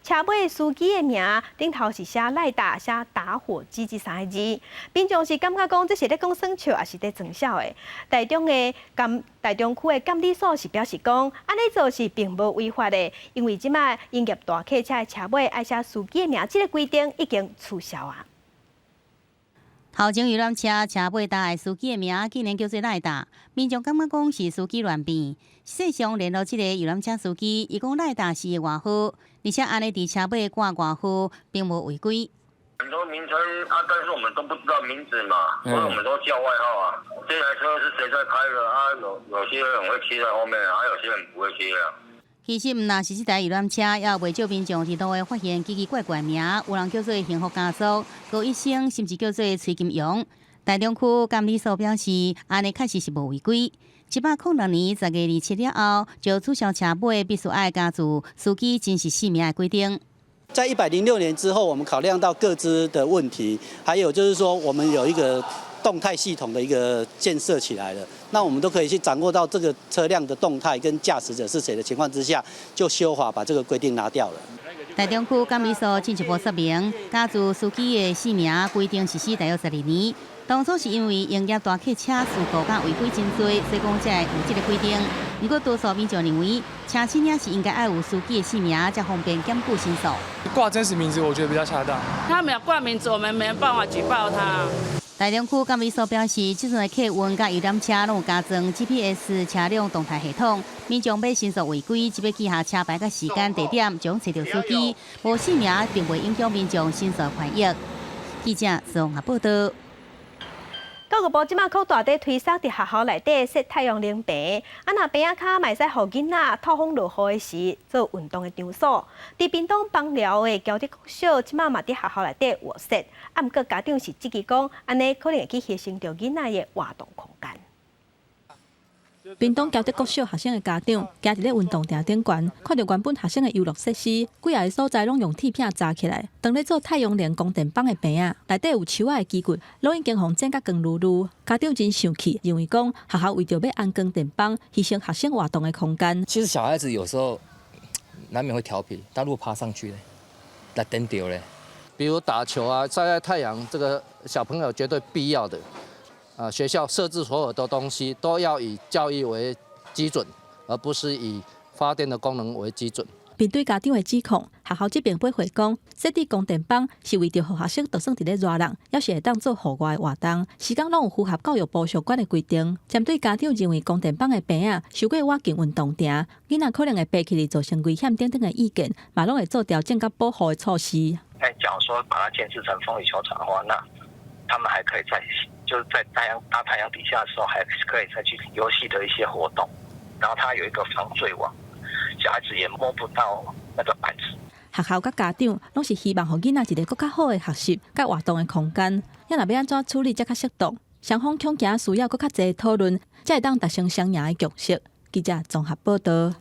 車尾司機的名頂頭是寫賴打、寫打火機這三个字。民眾是感覺講這是咧講耍笑，抑是咧裝痟的？台中區的監理所是表示講，按呢做是並無違法的，因為這擺營業大客車的車尾愛寫司機的名，這个規定已經取消啊。頭前遊覽車車尾搭的司機的名，竟然叫做賴打，民眾感覺講是司機亂變。實際上聯絡這个遊覽車司機，伊講賴打是伊外號，而且按呢佇車尾掛外號，並無違規。很多名稱啊，但是我們都不知道名字嘛，所以我們都叫外號啊。這台車是誰在開的啊？有些人會貼在後面，啊，有些人不會貼啊。其實毋但是這台遊覽車，也有袂少民眾佇路下發現奇奇怪怪名，有人叫做幸福家族、高醫生，甚至叫做崔金陽。台中區監理所表示，按呢確實是無違規。106年10月27了後，就取消車尾必須愛加註司機真實姓名的規定。在106年之後，我們考量到個資的問題，還有就是說，我們有一個動態系統的一個建設起來了，那我們都可以去掌握到這個車輛的動態跟駕駛者是誰的情況之下，就修法把這個規定拿掉了。台中區監理所進一步說明，加註司機的姓名規定實施大約12年。當初是因為營業大客車事故佮違規真濟，所以講才會有這個規定。不過多數民眾認為，車身也是應該愛有司機的姓名，才方便檢舉申訴。掛真實名字，我覺得比較恰當。他沒有掛名字，我們沒辦法舉報他。台中區監理所表示，這陣的客運佮遊覽車攏有加裝 GPS 車輛動態系統，民眾欲申訴違規，只欲記下車牌佮時間、地點，就會揣著司機，無姓名並袂影響民眾申訴權益。記者綜合報道。教育部這馬擴大咧推捒佇學校內底設太陽能棚，啊若棚仔跤嘛會使予囡仔透風落雨的時做運動的場所。佇屏東枋寮的僑德國小，這馬嘛佇學校內底有設，啊毋過家長是質疑講，按呢可能會去犧牲著囡仔的活動空間。屏東僑德國小學生的家長，行佇咧運動場頂懸，看著原本學生的遊樂設施，幾仔个所在攏用鐵片紮起來，當咧做太陽能光電板的棚仔，內底有樹仔的基骨，攏已經予剪甲光擼擼。家長真生氣，認為講學校為著欲安光電板，犧牲學生活動的空間。其實小孩子有時候難免會調皮，但如果爬上去咧，來顛著咧。比如打球啊，曬曬太陽，這個小朋友絕對必要的。啊，學校設置所有的東西都要以教育為基準，而不是以發電的功能為基準。面對家長的指控，學校這邊回回講，設置光電板是為著予學生就算佇咧熱人，猶是會當做戶外活動，時間攏有符合教育部相關的規定。針對家長認為光電板的棚仔傷過倚近運動場，囡仔可能會爬起來造成危險等等的意見，嘛攏會做調整佮保護的措施。哎，假如說把它建置成風雨球場的話，那他們還可以在就是在太陽大太陽底下的時候，還可以再去遊戲的一些活動。然後它有一個防墜網，小孩子也摸不到那個板子。學校佮家長攏是希望予囡仔一個閣較好的學習佮活動的空間。啊若欲按怎處理才較適當？雙方恐驚需要閣較濟討論，才會當達成雙贏的共識。記者綜合報道。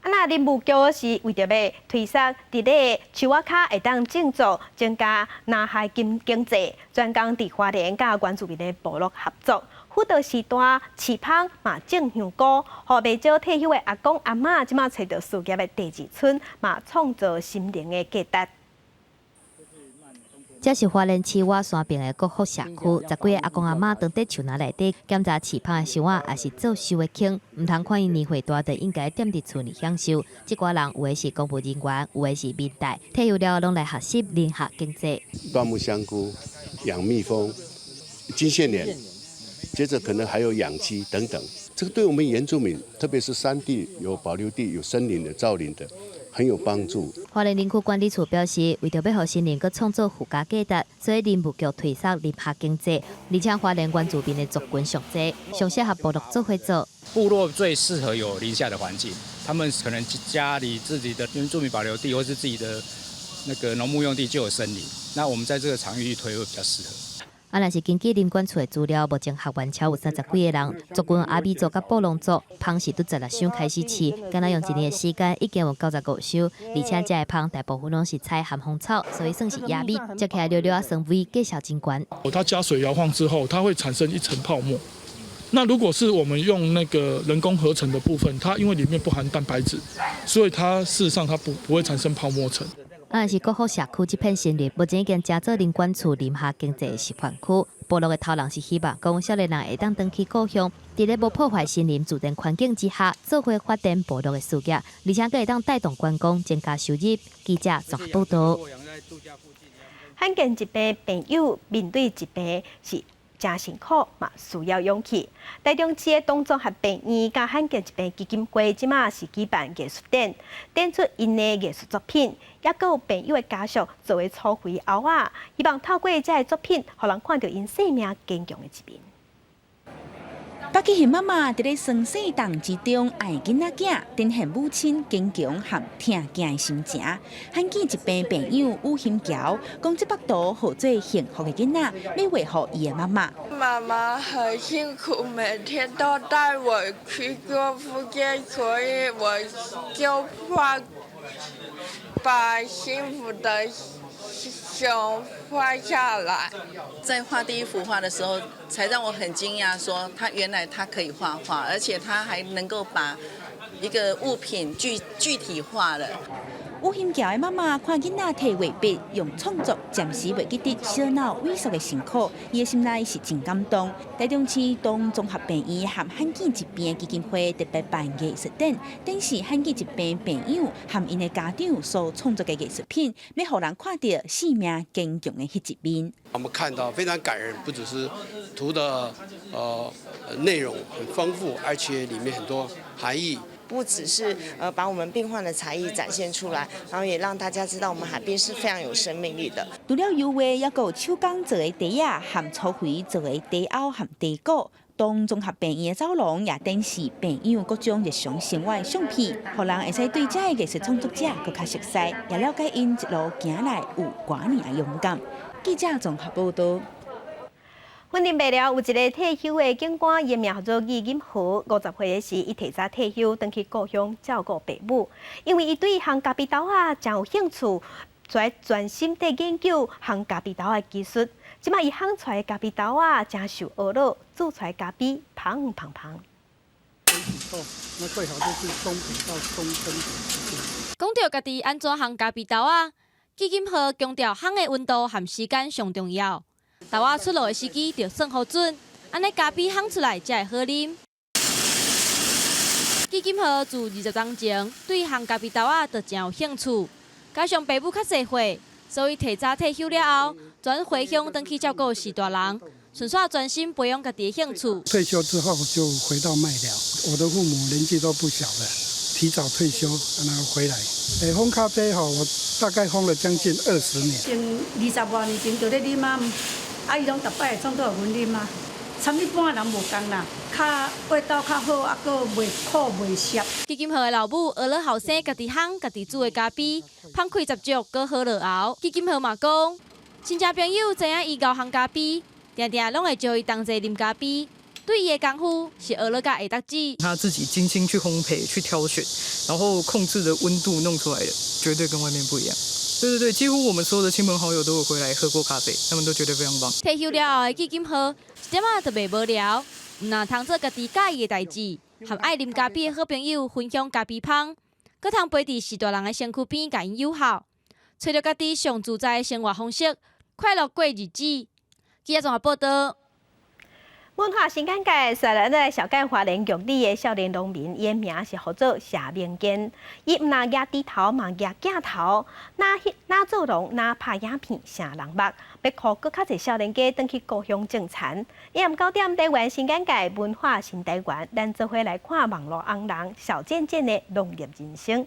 啊，若林務局是為著欲推捒佇咧樹仔跤會當種作，增加林下經濟，專工佇花蓮佮原住民的部落合作，輔導時代飼蜂嘛種香菇，予袂少退休的阿公阿嬤這馬揣著事業的第二春，嘛創造心靈的價值。這是花蓮市瓦山爿的國福社區，十幾个阿公阿嬤蹲佇樹林內底檢查飼蜂的箱仔，抑是做收的坑，毋通看𪜶年歲大，就應該踮佇厝裡享受。這寡人有的是公務人員，有的是民代，退休了攏來學習林下經濟。椴木香菇、養蜜蜂、金線蓮，接着可能還有養雞等等。這個對我們原住民，特別是山地有保留地、有森林的造林的，很有幫助。花蓮林區管理處表示，為著欲予森林閣創造附加價值，所以林務局推捒林下經濟，而且花蓮原住民的族群上濟，上適合部落做伙做。部落最適合有林下的環境，他們可能家裡自己的原住民保留地，或是自己的那個農牧用地就有森林，那我們在這個場域去推會比較適合。啊，若是根據林管處的資料，目前學員超有30幾个人，族群阿美族佮布農族，蜂是對16箱開始飼，敢若用一年的時間，已經有95箱，而且這个蜂大部分攏是採咸豐草，所以算是野味，食起來溜溜仔酸味，價數真懸。它加水搖晃之後，它會產生一層泡沫。那如果是我們用那個人工合成的部分，它因為裡面不含蛋白質，所以它事實上它不會產生泡沫層。啊，是國福社區這片森林，目前已經成做林管處林下經濟的示範區。部落的頭人是希望講，少年人會當轉去故鄉，佇咧無破壞森林自然環境之下，做伙發展部落的事業，而且閣會當帶動觀光，增加收入。記者綜合報道。罕見疾病病友面對疾病是誠辛苦嘛，需要勇氣。台中市的東綜合病院佮罕見疾病基金會，這馬是舉辦藝術展，展出𪜶的藝術作品，抑閣有病友的家屬做的粗肥餚仔，希望透過這个作品，予人看著𪜶生命堅強的一面。北極熊媽媽佇咧霜雪凍之中愛囡仔囝，展現母親堅強和疼囝的心情。罕見疾病病友伍欣橋講，這幅圖號做幸福的囡仔，欲畫予伊的媽媽。媽媽很辛苦，每天都帶我去做復健，所以我就畫把幸福的熊畫下來。在畫第一幅畫的時候，才讓我很驚訝，說他原來他可以畫畫，而且他還能夠把一個物品具體化了。吳欣橋的媽媽看囡仔提畫筆，用創作暫時袂記得小腦萎縮的辛苦，伊的心內是真感動。台中市東綜合病院和罕見疾病基金會特別辦藝術展，展示罕見疾病病友和𪜶的家長所創作的藝術品，欲予人看著生命堅強的彼一面。我們看到非常感人，不只是圖的內容很豐富，而且裡面很多含義。不只是把我們病患的才藝展現出來，然後也讓大家知道我們罕病是非常有生命力的。除了油畫，猶閣有手工做的袋仔和粗皮做的袋甌和袋鼓。東綜合病院的走廊也展示病友各種日常生活的相片，予人會使對這个藝術創作者閣較熟悉，也了解𪜶一路行來有偌爾仔勇敢。記者綜合報道。雲林麥寮有一个退休的警官，伊名叫做易金和。50歲的時，伊提早退休，轉去故鄉照顧爸母。因為伊對烘咖啡豆仔誠有興趣，就專心佇研究烘咖啡豆仔技術。這擺伊烘出來的咖啡豆仔誠受呵咾，煮出來咖啡芳芳芳。那最好就是中品到中深品。講著家己按怎烘咖啡豆仔，紀金和強調烘的溫度和時間上重要。豆仔出爐的時機著算予準，按呢咖啡烘出來才會好啉。紀金和自20年前對烘咖啡豆仔就誠有興趣，加上爸母較濟歲，所以提早退休了後，轉回鄉轉去照顧序大人，順紲專心培養家己的興趣。退休之後就回到麥寮，我的父母年紀都不小了，提早退休，然後回來。烘咖啡吼，我大概烘了將近20年。前20外年前就咧啉啊。啊！伊攏逐擺會創作予阮啉啊，參一般人無仝啦，較味道較好，啊，閣袂苦袂澀。基金會的老母學了後生家己烘家己煮的咖啡，芳氣十足，閣好落喉。基金會嘛講，親戚朋友知影伊𠢕烘咖啡，定定攏會招伊同齊啉咖啡。對伊的功夫是學了甲會當止。他自己精心去烘焙、去挑選，然後控制的溫度弄出來的，絕對跟外面不一樣。對對對，幾乎我們所有的親朋好友都有回來喝過咖啡，他們都覺得非常棒。退休了後的紀金和一點仔都袂無聊，毋但通做家己佮意的代誌，和愛啉咖啡的好朋友分享咖啡芳，閣通陪佇序大人的身軀邊共𪜶友好，揣著家己上自在的生活方式，快樂過日子。記者綜合報道。文化新簡介，率來來紹介花蓮玉里的少年農民，伊的名是號做謝明堅。伊毋但舉豬頭，嘛舉鏡頭，哪做農，哪拍影片，成人目，欲予閣較濟少年家轉去故鄉種田。夜暗9點，台灣新簡介文化新台灣，咱做伙來看網路紅人小賤賤的農業人生。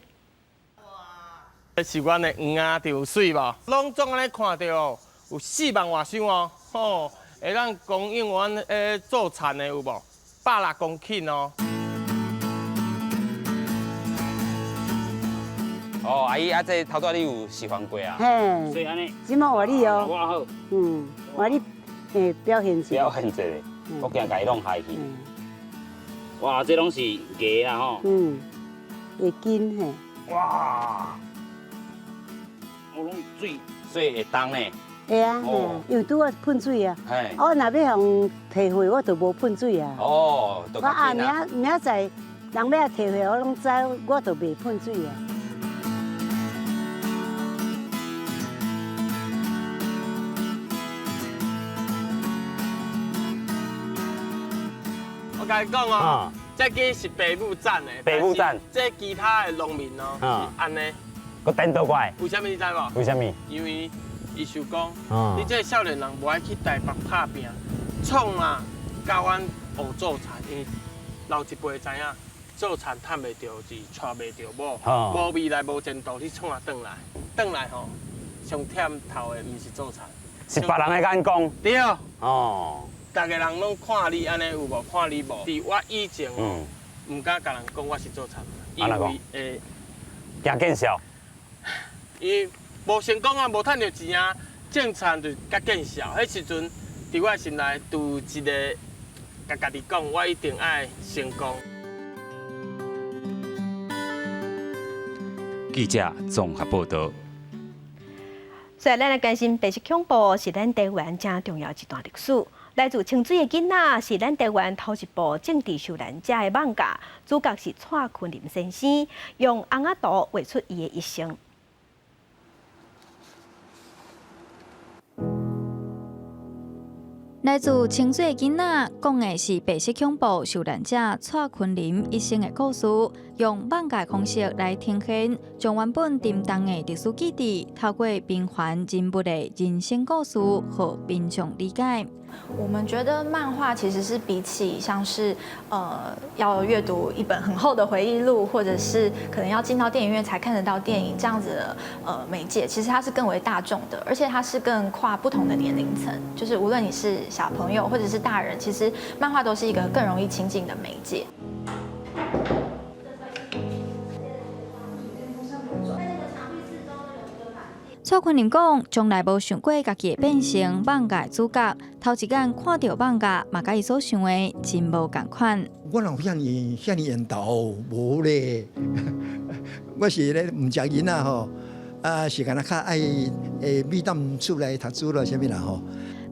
這是阮的黃仔，著媠無？攏總按呢看著哦，有4萬外箱哦，吼。會當供應阮做田的有無？160公頃哦。哦，阿姨，啊，這頭拄仔你有示範過啊？嘿。所以按呢。這馬換你哦。我好。換你表現者。表現者，我驚共伊弄害去。哇，這攏是芽啊吼。會緊嘿。哇！我攏水水會凍呢。會啊，因為拄仔噴水啊。我若欲予提貨，我就無噴水啊。哦，我啊明明仔載人欲來提貨，我攏知，我就袂噴水啊。我共你講哦，這支是爸母棧的。爸母棧。這其他的農民哦，是按呢。閣顛倒過來。為啥物你知無？為啥物？因為伊想講，你這少年人無愛去台北拍拚，創啊，教阮學做田，因為老一輩知影做田趁袂著，是娶袂著某，無未來無前途，你創啊轉來，轉來吼，上忝頭的毋是做田，是別人的眼光。對。哦。逐个人攏看你按呢有無？看你無？佇我以前哦，毋敢共人講我是做田，因為會驚見笑。伊無成功啊，無趁著錢啊，種田就較見笑。彼時陣，佇我心內就有一个共家己講，我一定愛成功。記者綜合報導。所以，咱來關心白色恐怖是咱台灣誠重要一段歷史。來自清水的囡仔是咱台灣頭一部政治受難者的艋舺，主角是蔡坤林先生，用尪仔圖畫出伊的一生。來自清水的囡仔，講的是白色恐怖受難者蔡坤林一生的故事，用艋舺的方式來呈現，將原本沉重的歷史記憶，透過平凡人物的人生故事，予民眾理解。我們覺得漫畫其實是比起像是要閱讀一本很厚的回憶錄，或者是可能要進到電影院才看得到電影這樣子的媒介，其實它是更為大眾的，而且它是更跨不同的年齡層，就是無論你是小朋友或者是大人，其實漫畫都是一個更容易親近的媒介。蔡坤林講，從來無想過家己會變成艋舺主角。頭一眼看著艋舺，嘛佮伊所想的真無仝款。我哪有遐爾遐爾緣投？無咧，我是咧毋食囡仔吼，啊是敢若較愛會當出來讀書咯，啥物啦吼。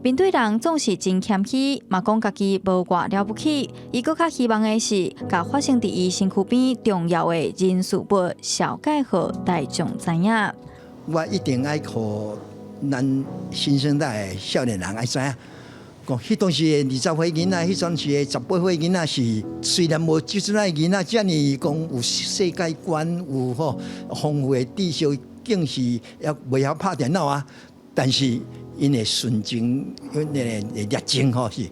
面對人總是真謙虛，嘛講家己無偌了不起。伊閣較希望的是，共發生佇伊身軀邊重要的人事物，紹介予大眾知影。我一定愛予咱新生代的少年人愛知影，講彼當時的20歲囡仔，彼當時的18歲囡仔是雖然無這陣的囡仔遮爾講有世界觀，有吼豐富的知識，更是也袂曉拍電腦啊，但是𪜶的純情、𪜶的熱情吼是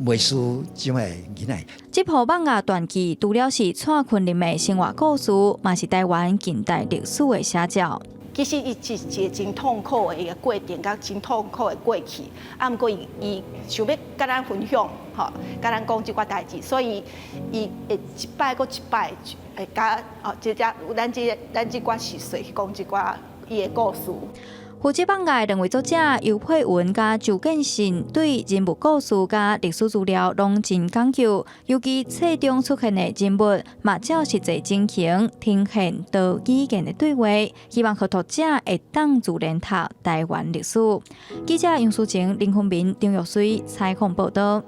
袂輸這種的囡仔。這部艋舺傳記除了是蔡坤林的生活故事，嘛是台灣近代歷史的寫照。其實伊是一個真痛苦的一個過程，佮真痛苦的過去。啊，毋過伊伊想欲佮咱分享，吼，佮咱講這寡代誌，所以伊會一擺閣一擺會佮哦，這只咱這咱這寡細細去講這寡伊的故事。負責艋舺兩位作者游佩文佮周建信對人物故事佮歷史資料攏真講究，尤其冊中出現的人物嘛照實際情形呈現多語言的對話，希望予讀者會當自然讀台灣歷史。記者楊淑晴、林坤明、張玉水採訪報導。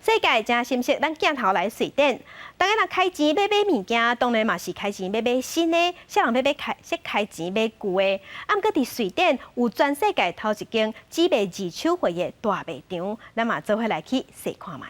世界誠心適，咱鏡頭來瑞典。逐家若開錢欲買物件，當然嘛是開錢欲買新的；啥人欲買開，說開錢買舊的。啊，毋過佇瑞典有全世界頭一間只賣二手貨的大賣場，咱嘛做伙來去細看覓。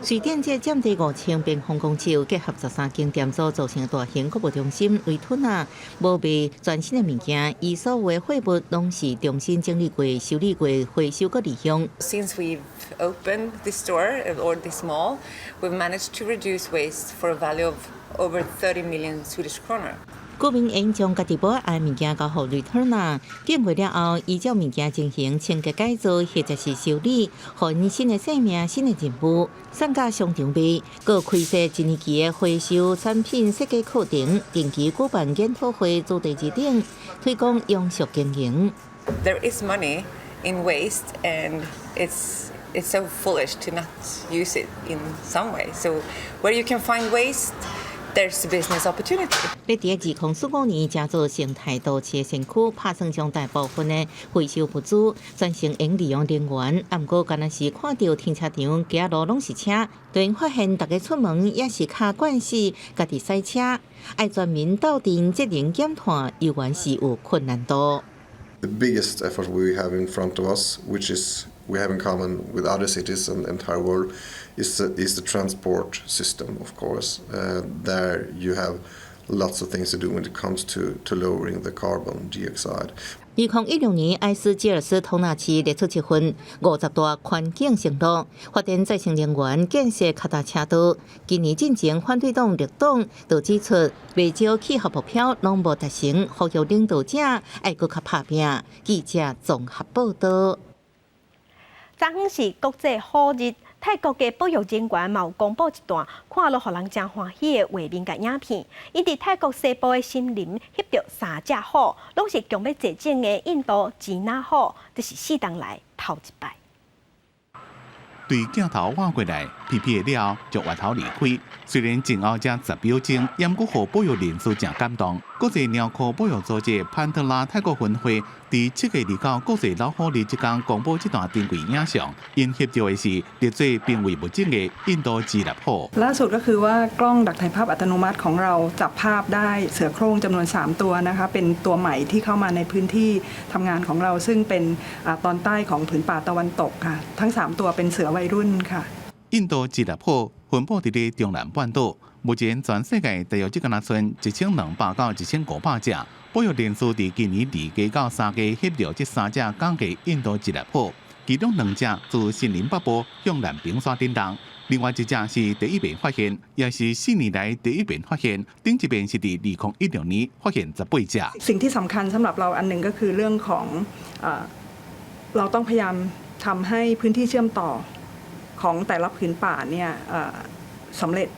瑞典這佔地5000平方公尺，結合13間店組組成大型購物中心，雷吞啊，無賣全新的物件，伊所有的貨物攏是重新整理過、修理過、回收閣利用。 Since we've opened this store or this mall, we've managed to reduce waste for a value of over 30 million Swedish kronor. 居民會將家己無愛物件交予 Returna，轉過了後，依照物件進行清潔改造或者是修理，予𪜶新的生命、新的任務。送到商場賣，閣開設一年期的回收產品設計課程，定期舉辦研討會、主題日等，推廣永續經營。 There is money in waste, and it's so foolish to not use it in some way. So where you can find waste, there's a business opportunity. 佇2045年，成做生態都市的先驅，拍算將大部分的回收物資轉成會利用能源。啊，毋過敢若是看著停車場街路攏是車，突然發現逐家出門也是較慣勢家己駛車，愛全民鬥陣節能減碳，猶原是有困難度。 The biggest effort we have in front of us, which is we have in common with other cities and the entire world, is the transport system, of course. There you have lots of things to do when it comes to lowering the carbon dioxide. 2016年，埃斯吉爾斯通納市列出一份50大環境承諾，發展再生能源、建設腳踏車道。今年進前，反對黨綠黨就指出，袂少氣候目標攏無達成，呼籲領導者愛閣較拍拚。記者綜合報導。昨昏是國際虎日，泰國的保育人員嘛有公布一段看了予人誠歡喜的畫面佮影片。𪜶佇泰國西部的森林翕著三隻虎，攏是強欲絕種的印度支那虎，這是四冬來頭一擺。對鏡頭倚過來，皮皮的了就越頭離開。雖然前後才10秒鐘，猶閣予保育人士誠感動。國際貓科保育組織潘特拉泰國分會佇7月29國際老虎日這工公布這段珍貴影像，𪜶翕著的是列做瀕危物種的印度支那虎。 ล่าสุดก็คือว่ากล้องดักถ่ายภาพอัตโนมัติของเราจับภาพได้เสือโคร่งจำนวน3ตัวนะคะเป็นตัวใหม่ที่เข้ามาในพื้นที่ทำงานของเราซึ่งเป็นตอนใต้ของผืนป่าตะวันตกค่ะทั้ง3ตัวเป็นเสือวัยรุ่นค่ะ 印度支那虎分布佇咧中南半島，目前全世界大約只敢若賰1200到1500隻。保育人士佇今年2月到3月翕著這三隻講嘅印度支那虎，其中兩隻自森林北部向南冰山頂動，另外一隻是第一遍發現，也是4年來第一遍發現。頂一遍是佇2016年發現18隻。 สิ่งที่สำคัญสำหรับเราอันหนึ่งก็คือเรื่องของเราต้องพยายามทำให้พื้นที่เชื่อมต่อของแต่ละผืนป่าเนี่ยสำเร็จ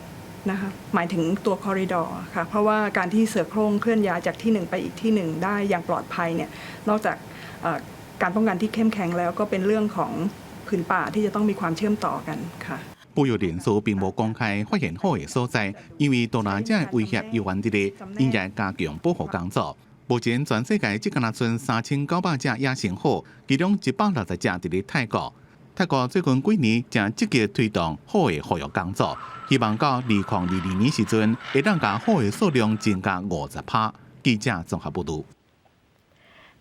นะคะหมายถึงตัว corridor ค่ะเพราะว่าการที่เสือโคร่งเคลื่อนย้ายจากที่หนึ่งไปอีกที่หนึ่งได้อย่างปลอดภัยเนี่ยนอกจากการป้องกันที่เข้มแข็งแล้วก็เป็นเรื่องของผืนป่าที่จะต้องมีความเชื่อมต่อกันค่ะ 保育人士並無公開發現虎的所在，因為多若這威脅猶原佇咧，應該加強保護工作。目前全世界只敢若賰3900隻野生虎，其中160隻佇咧泰國。泰國最近幾年誠積極推動虎的復育工作，希望到2022年時陣，會當共虎的數量增加50%。記者綜合報導。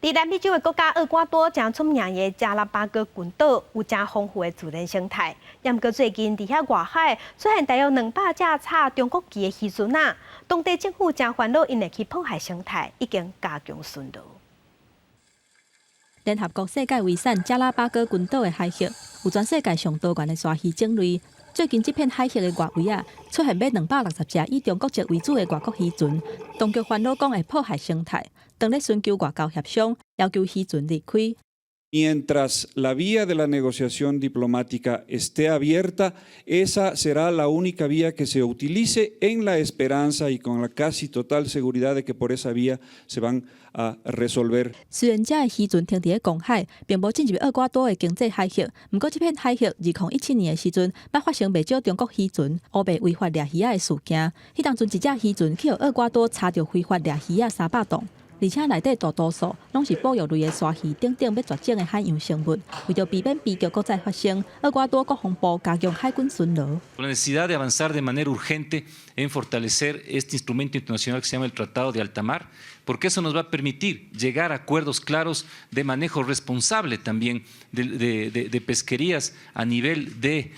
佇南美洲的國家厄瓜多，誠出名的加拉巴哥群島有誠豐富的自然生態。毋過最近佇遐外海出現大約200隻插中國旗的漁船仔，當地政府誠煩惱，𪜶會去破壞生態，已經加強巡邏。聯合國世界遺產加拉巴哥群島的海域，有全世界上多元的鯊魚種類。最近這片海域的外圍啊，出現欲260隻以中國籍為主的外國漁船，當局煩惱講會破壞生態，當咧尋求外交協商，要求漁船離開。 Mientras la vía de la negociación diplomática esté abierta, esa será la única vía que se utilice en la esperanza y con la casi total seguridad de que por esa vía se van a resolver. 雖然這个漁船停佇咧公海，並無進入厄瓜多的經濟海域，毋過這片海域2017年的時陣，捌發生袂少中國漁船烏白違法掠魚仔的事件。彼當陣一隻漁船去予厄瓜多查著非法掠魚仔300檔。而且內底大多數攏是保育類的鯊魚等等欲絕種的海洋生物。為著避免悲劇閣再發生，厄瓜多國防部加強海軍巡邏。 La necesidad de avanzar de manera urgente en fortalecer este instrumento internacional que se llama el Tratado de Alta Mar, porque eso nos va a permitir llegar a acuerdos claros de manejo responsable también de pesquerías a nivel de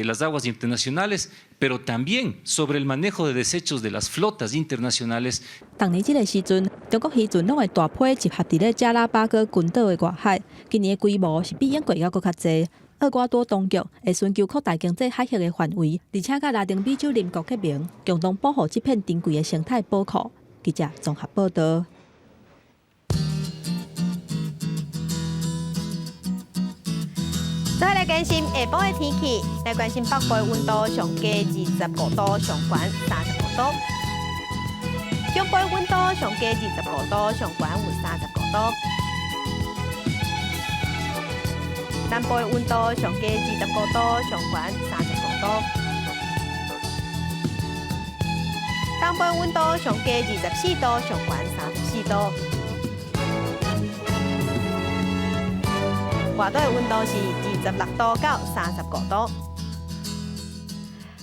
las aguas internacionales, pero también sobre el manejo de desechos de las flotas internacionales. 逐年這个時陣，中國漁船攏會大批集合佇咧加拉巴哥群島的外海。今年的規模是比往過猶閣較濟。厄瓜多當局會尋求擴大經濟海域的範圍，而且佮拉丁美洲鄰國結盟，共同保護這片珍貴的生態寶庫。記者綜合報導。再來關心下晡的天氣，來關心北部的溫度上低25度，上懸35度；中部的溫度上低25度，上懸有35度；南部的溫度上低25度，上懸35度；東部的溫度上低24度，上懸34度。外島的溫度是26度到35度。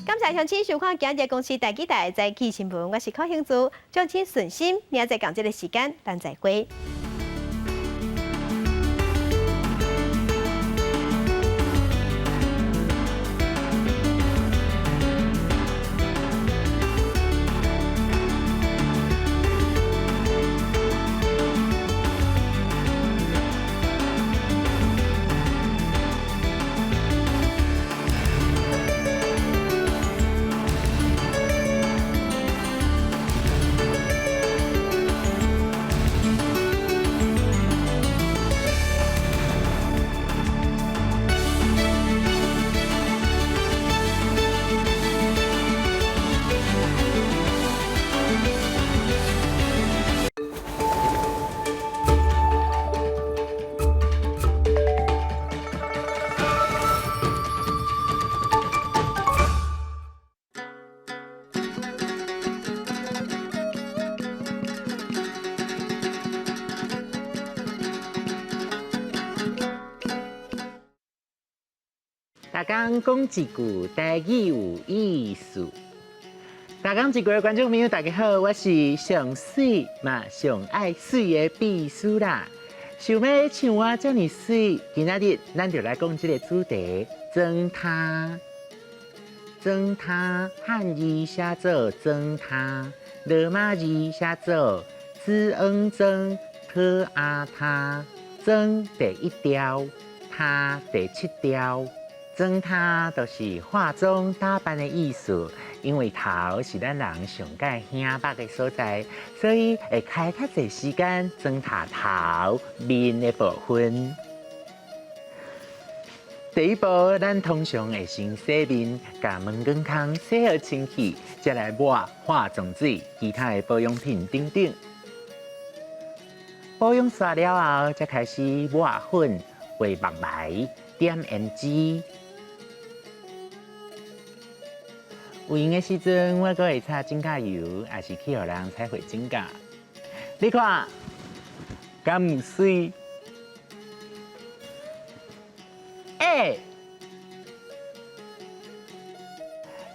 感謝鄉親收看今日公視第幾台的早起新聞，我是柯興珠，祝請順心，明仔載仝這个時間，咱再會。工講一句台語有意思。逐工一句的觀眾朋友，大家好，我是上媠嘛上愛媠的秘書啦。想欲像我遮爾媠，今仔日咱就來講這个主題：妝頭。妝頭漢字寫做妝頭，羅馬字寫做子恩妝，特阿他。妝第一調，頭第七調。妝頭就是化妝打扮的意思，因為頭是咱人上蓋顯目的所在，所以會開較濟時間妝頭頭面的部分。第一步，咱通常會先洗面，共毛管孔洗好清氣，才來抹化妝水、其他的保養品等等。保養煞了後，才開始抹粉、畫目眉、點胭脂。有閒的時陣，我閣會擦指甲油，抑是去予人彩繪指甲。你看，敢有媠？欸，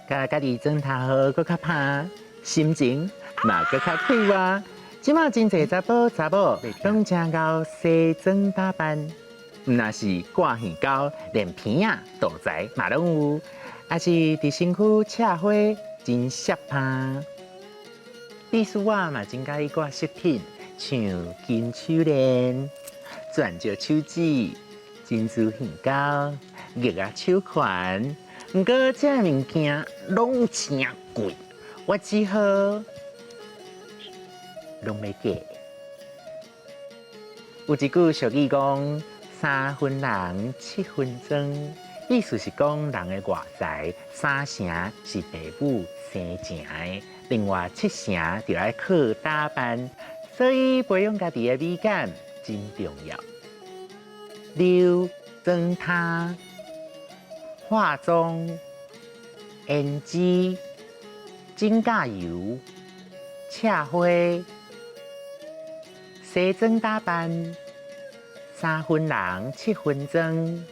共家己妝頭好，閣較拍，心情嘛閣較快活。這馬真濟查埔查某攏真𠢕西裝打扮，毋若是掛耳膠，連鼻仔、肚臍嘛攏有。抑是佇身軀赤花真攝拍。秘書我嘛真佮意掛飾品，像金手鏈、鑽石手指、珍珠耳膠、玉仔手環。毋過這物件攏誠貴，我只好攏買假。有一句俗語講：三分人，七分妝。意思是講人的外在三成是父母生成的，另外七成就愛靠打扮，所以培養家己的美感真重要。留妝頭、化妝、胭脂、指甲油、赤花、西裝打扮，三分人七分妝。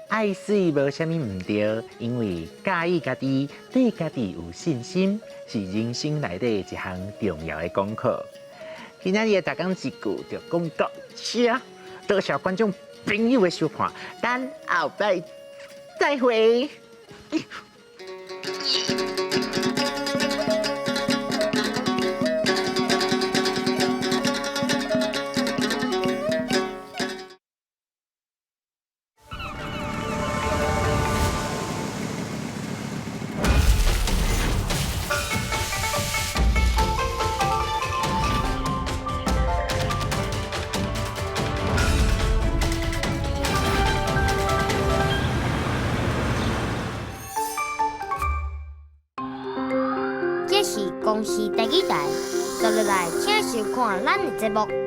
愛媠無啥物毋對，因為佮意家己，對家己有信心，是人生內底一項重要的功課。今仔日的逐工一句就講到這，多謝觀眾朋友的收看，咱後擺再會。這是公視第二台，接落來請收看咱的節目。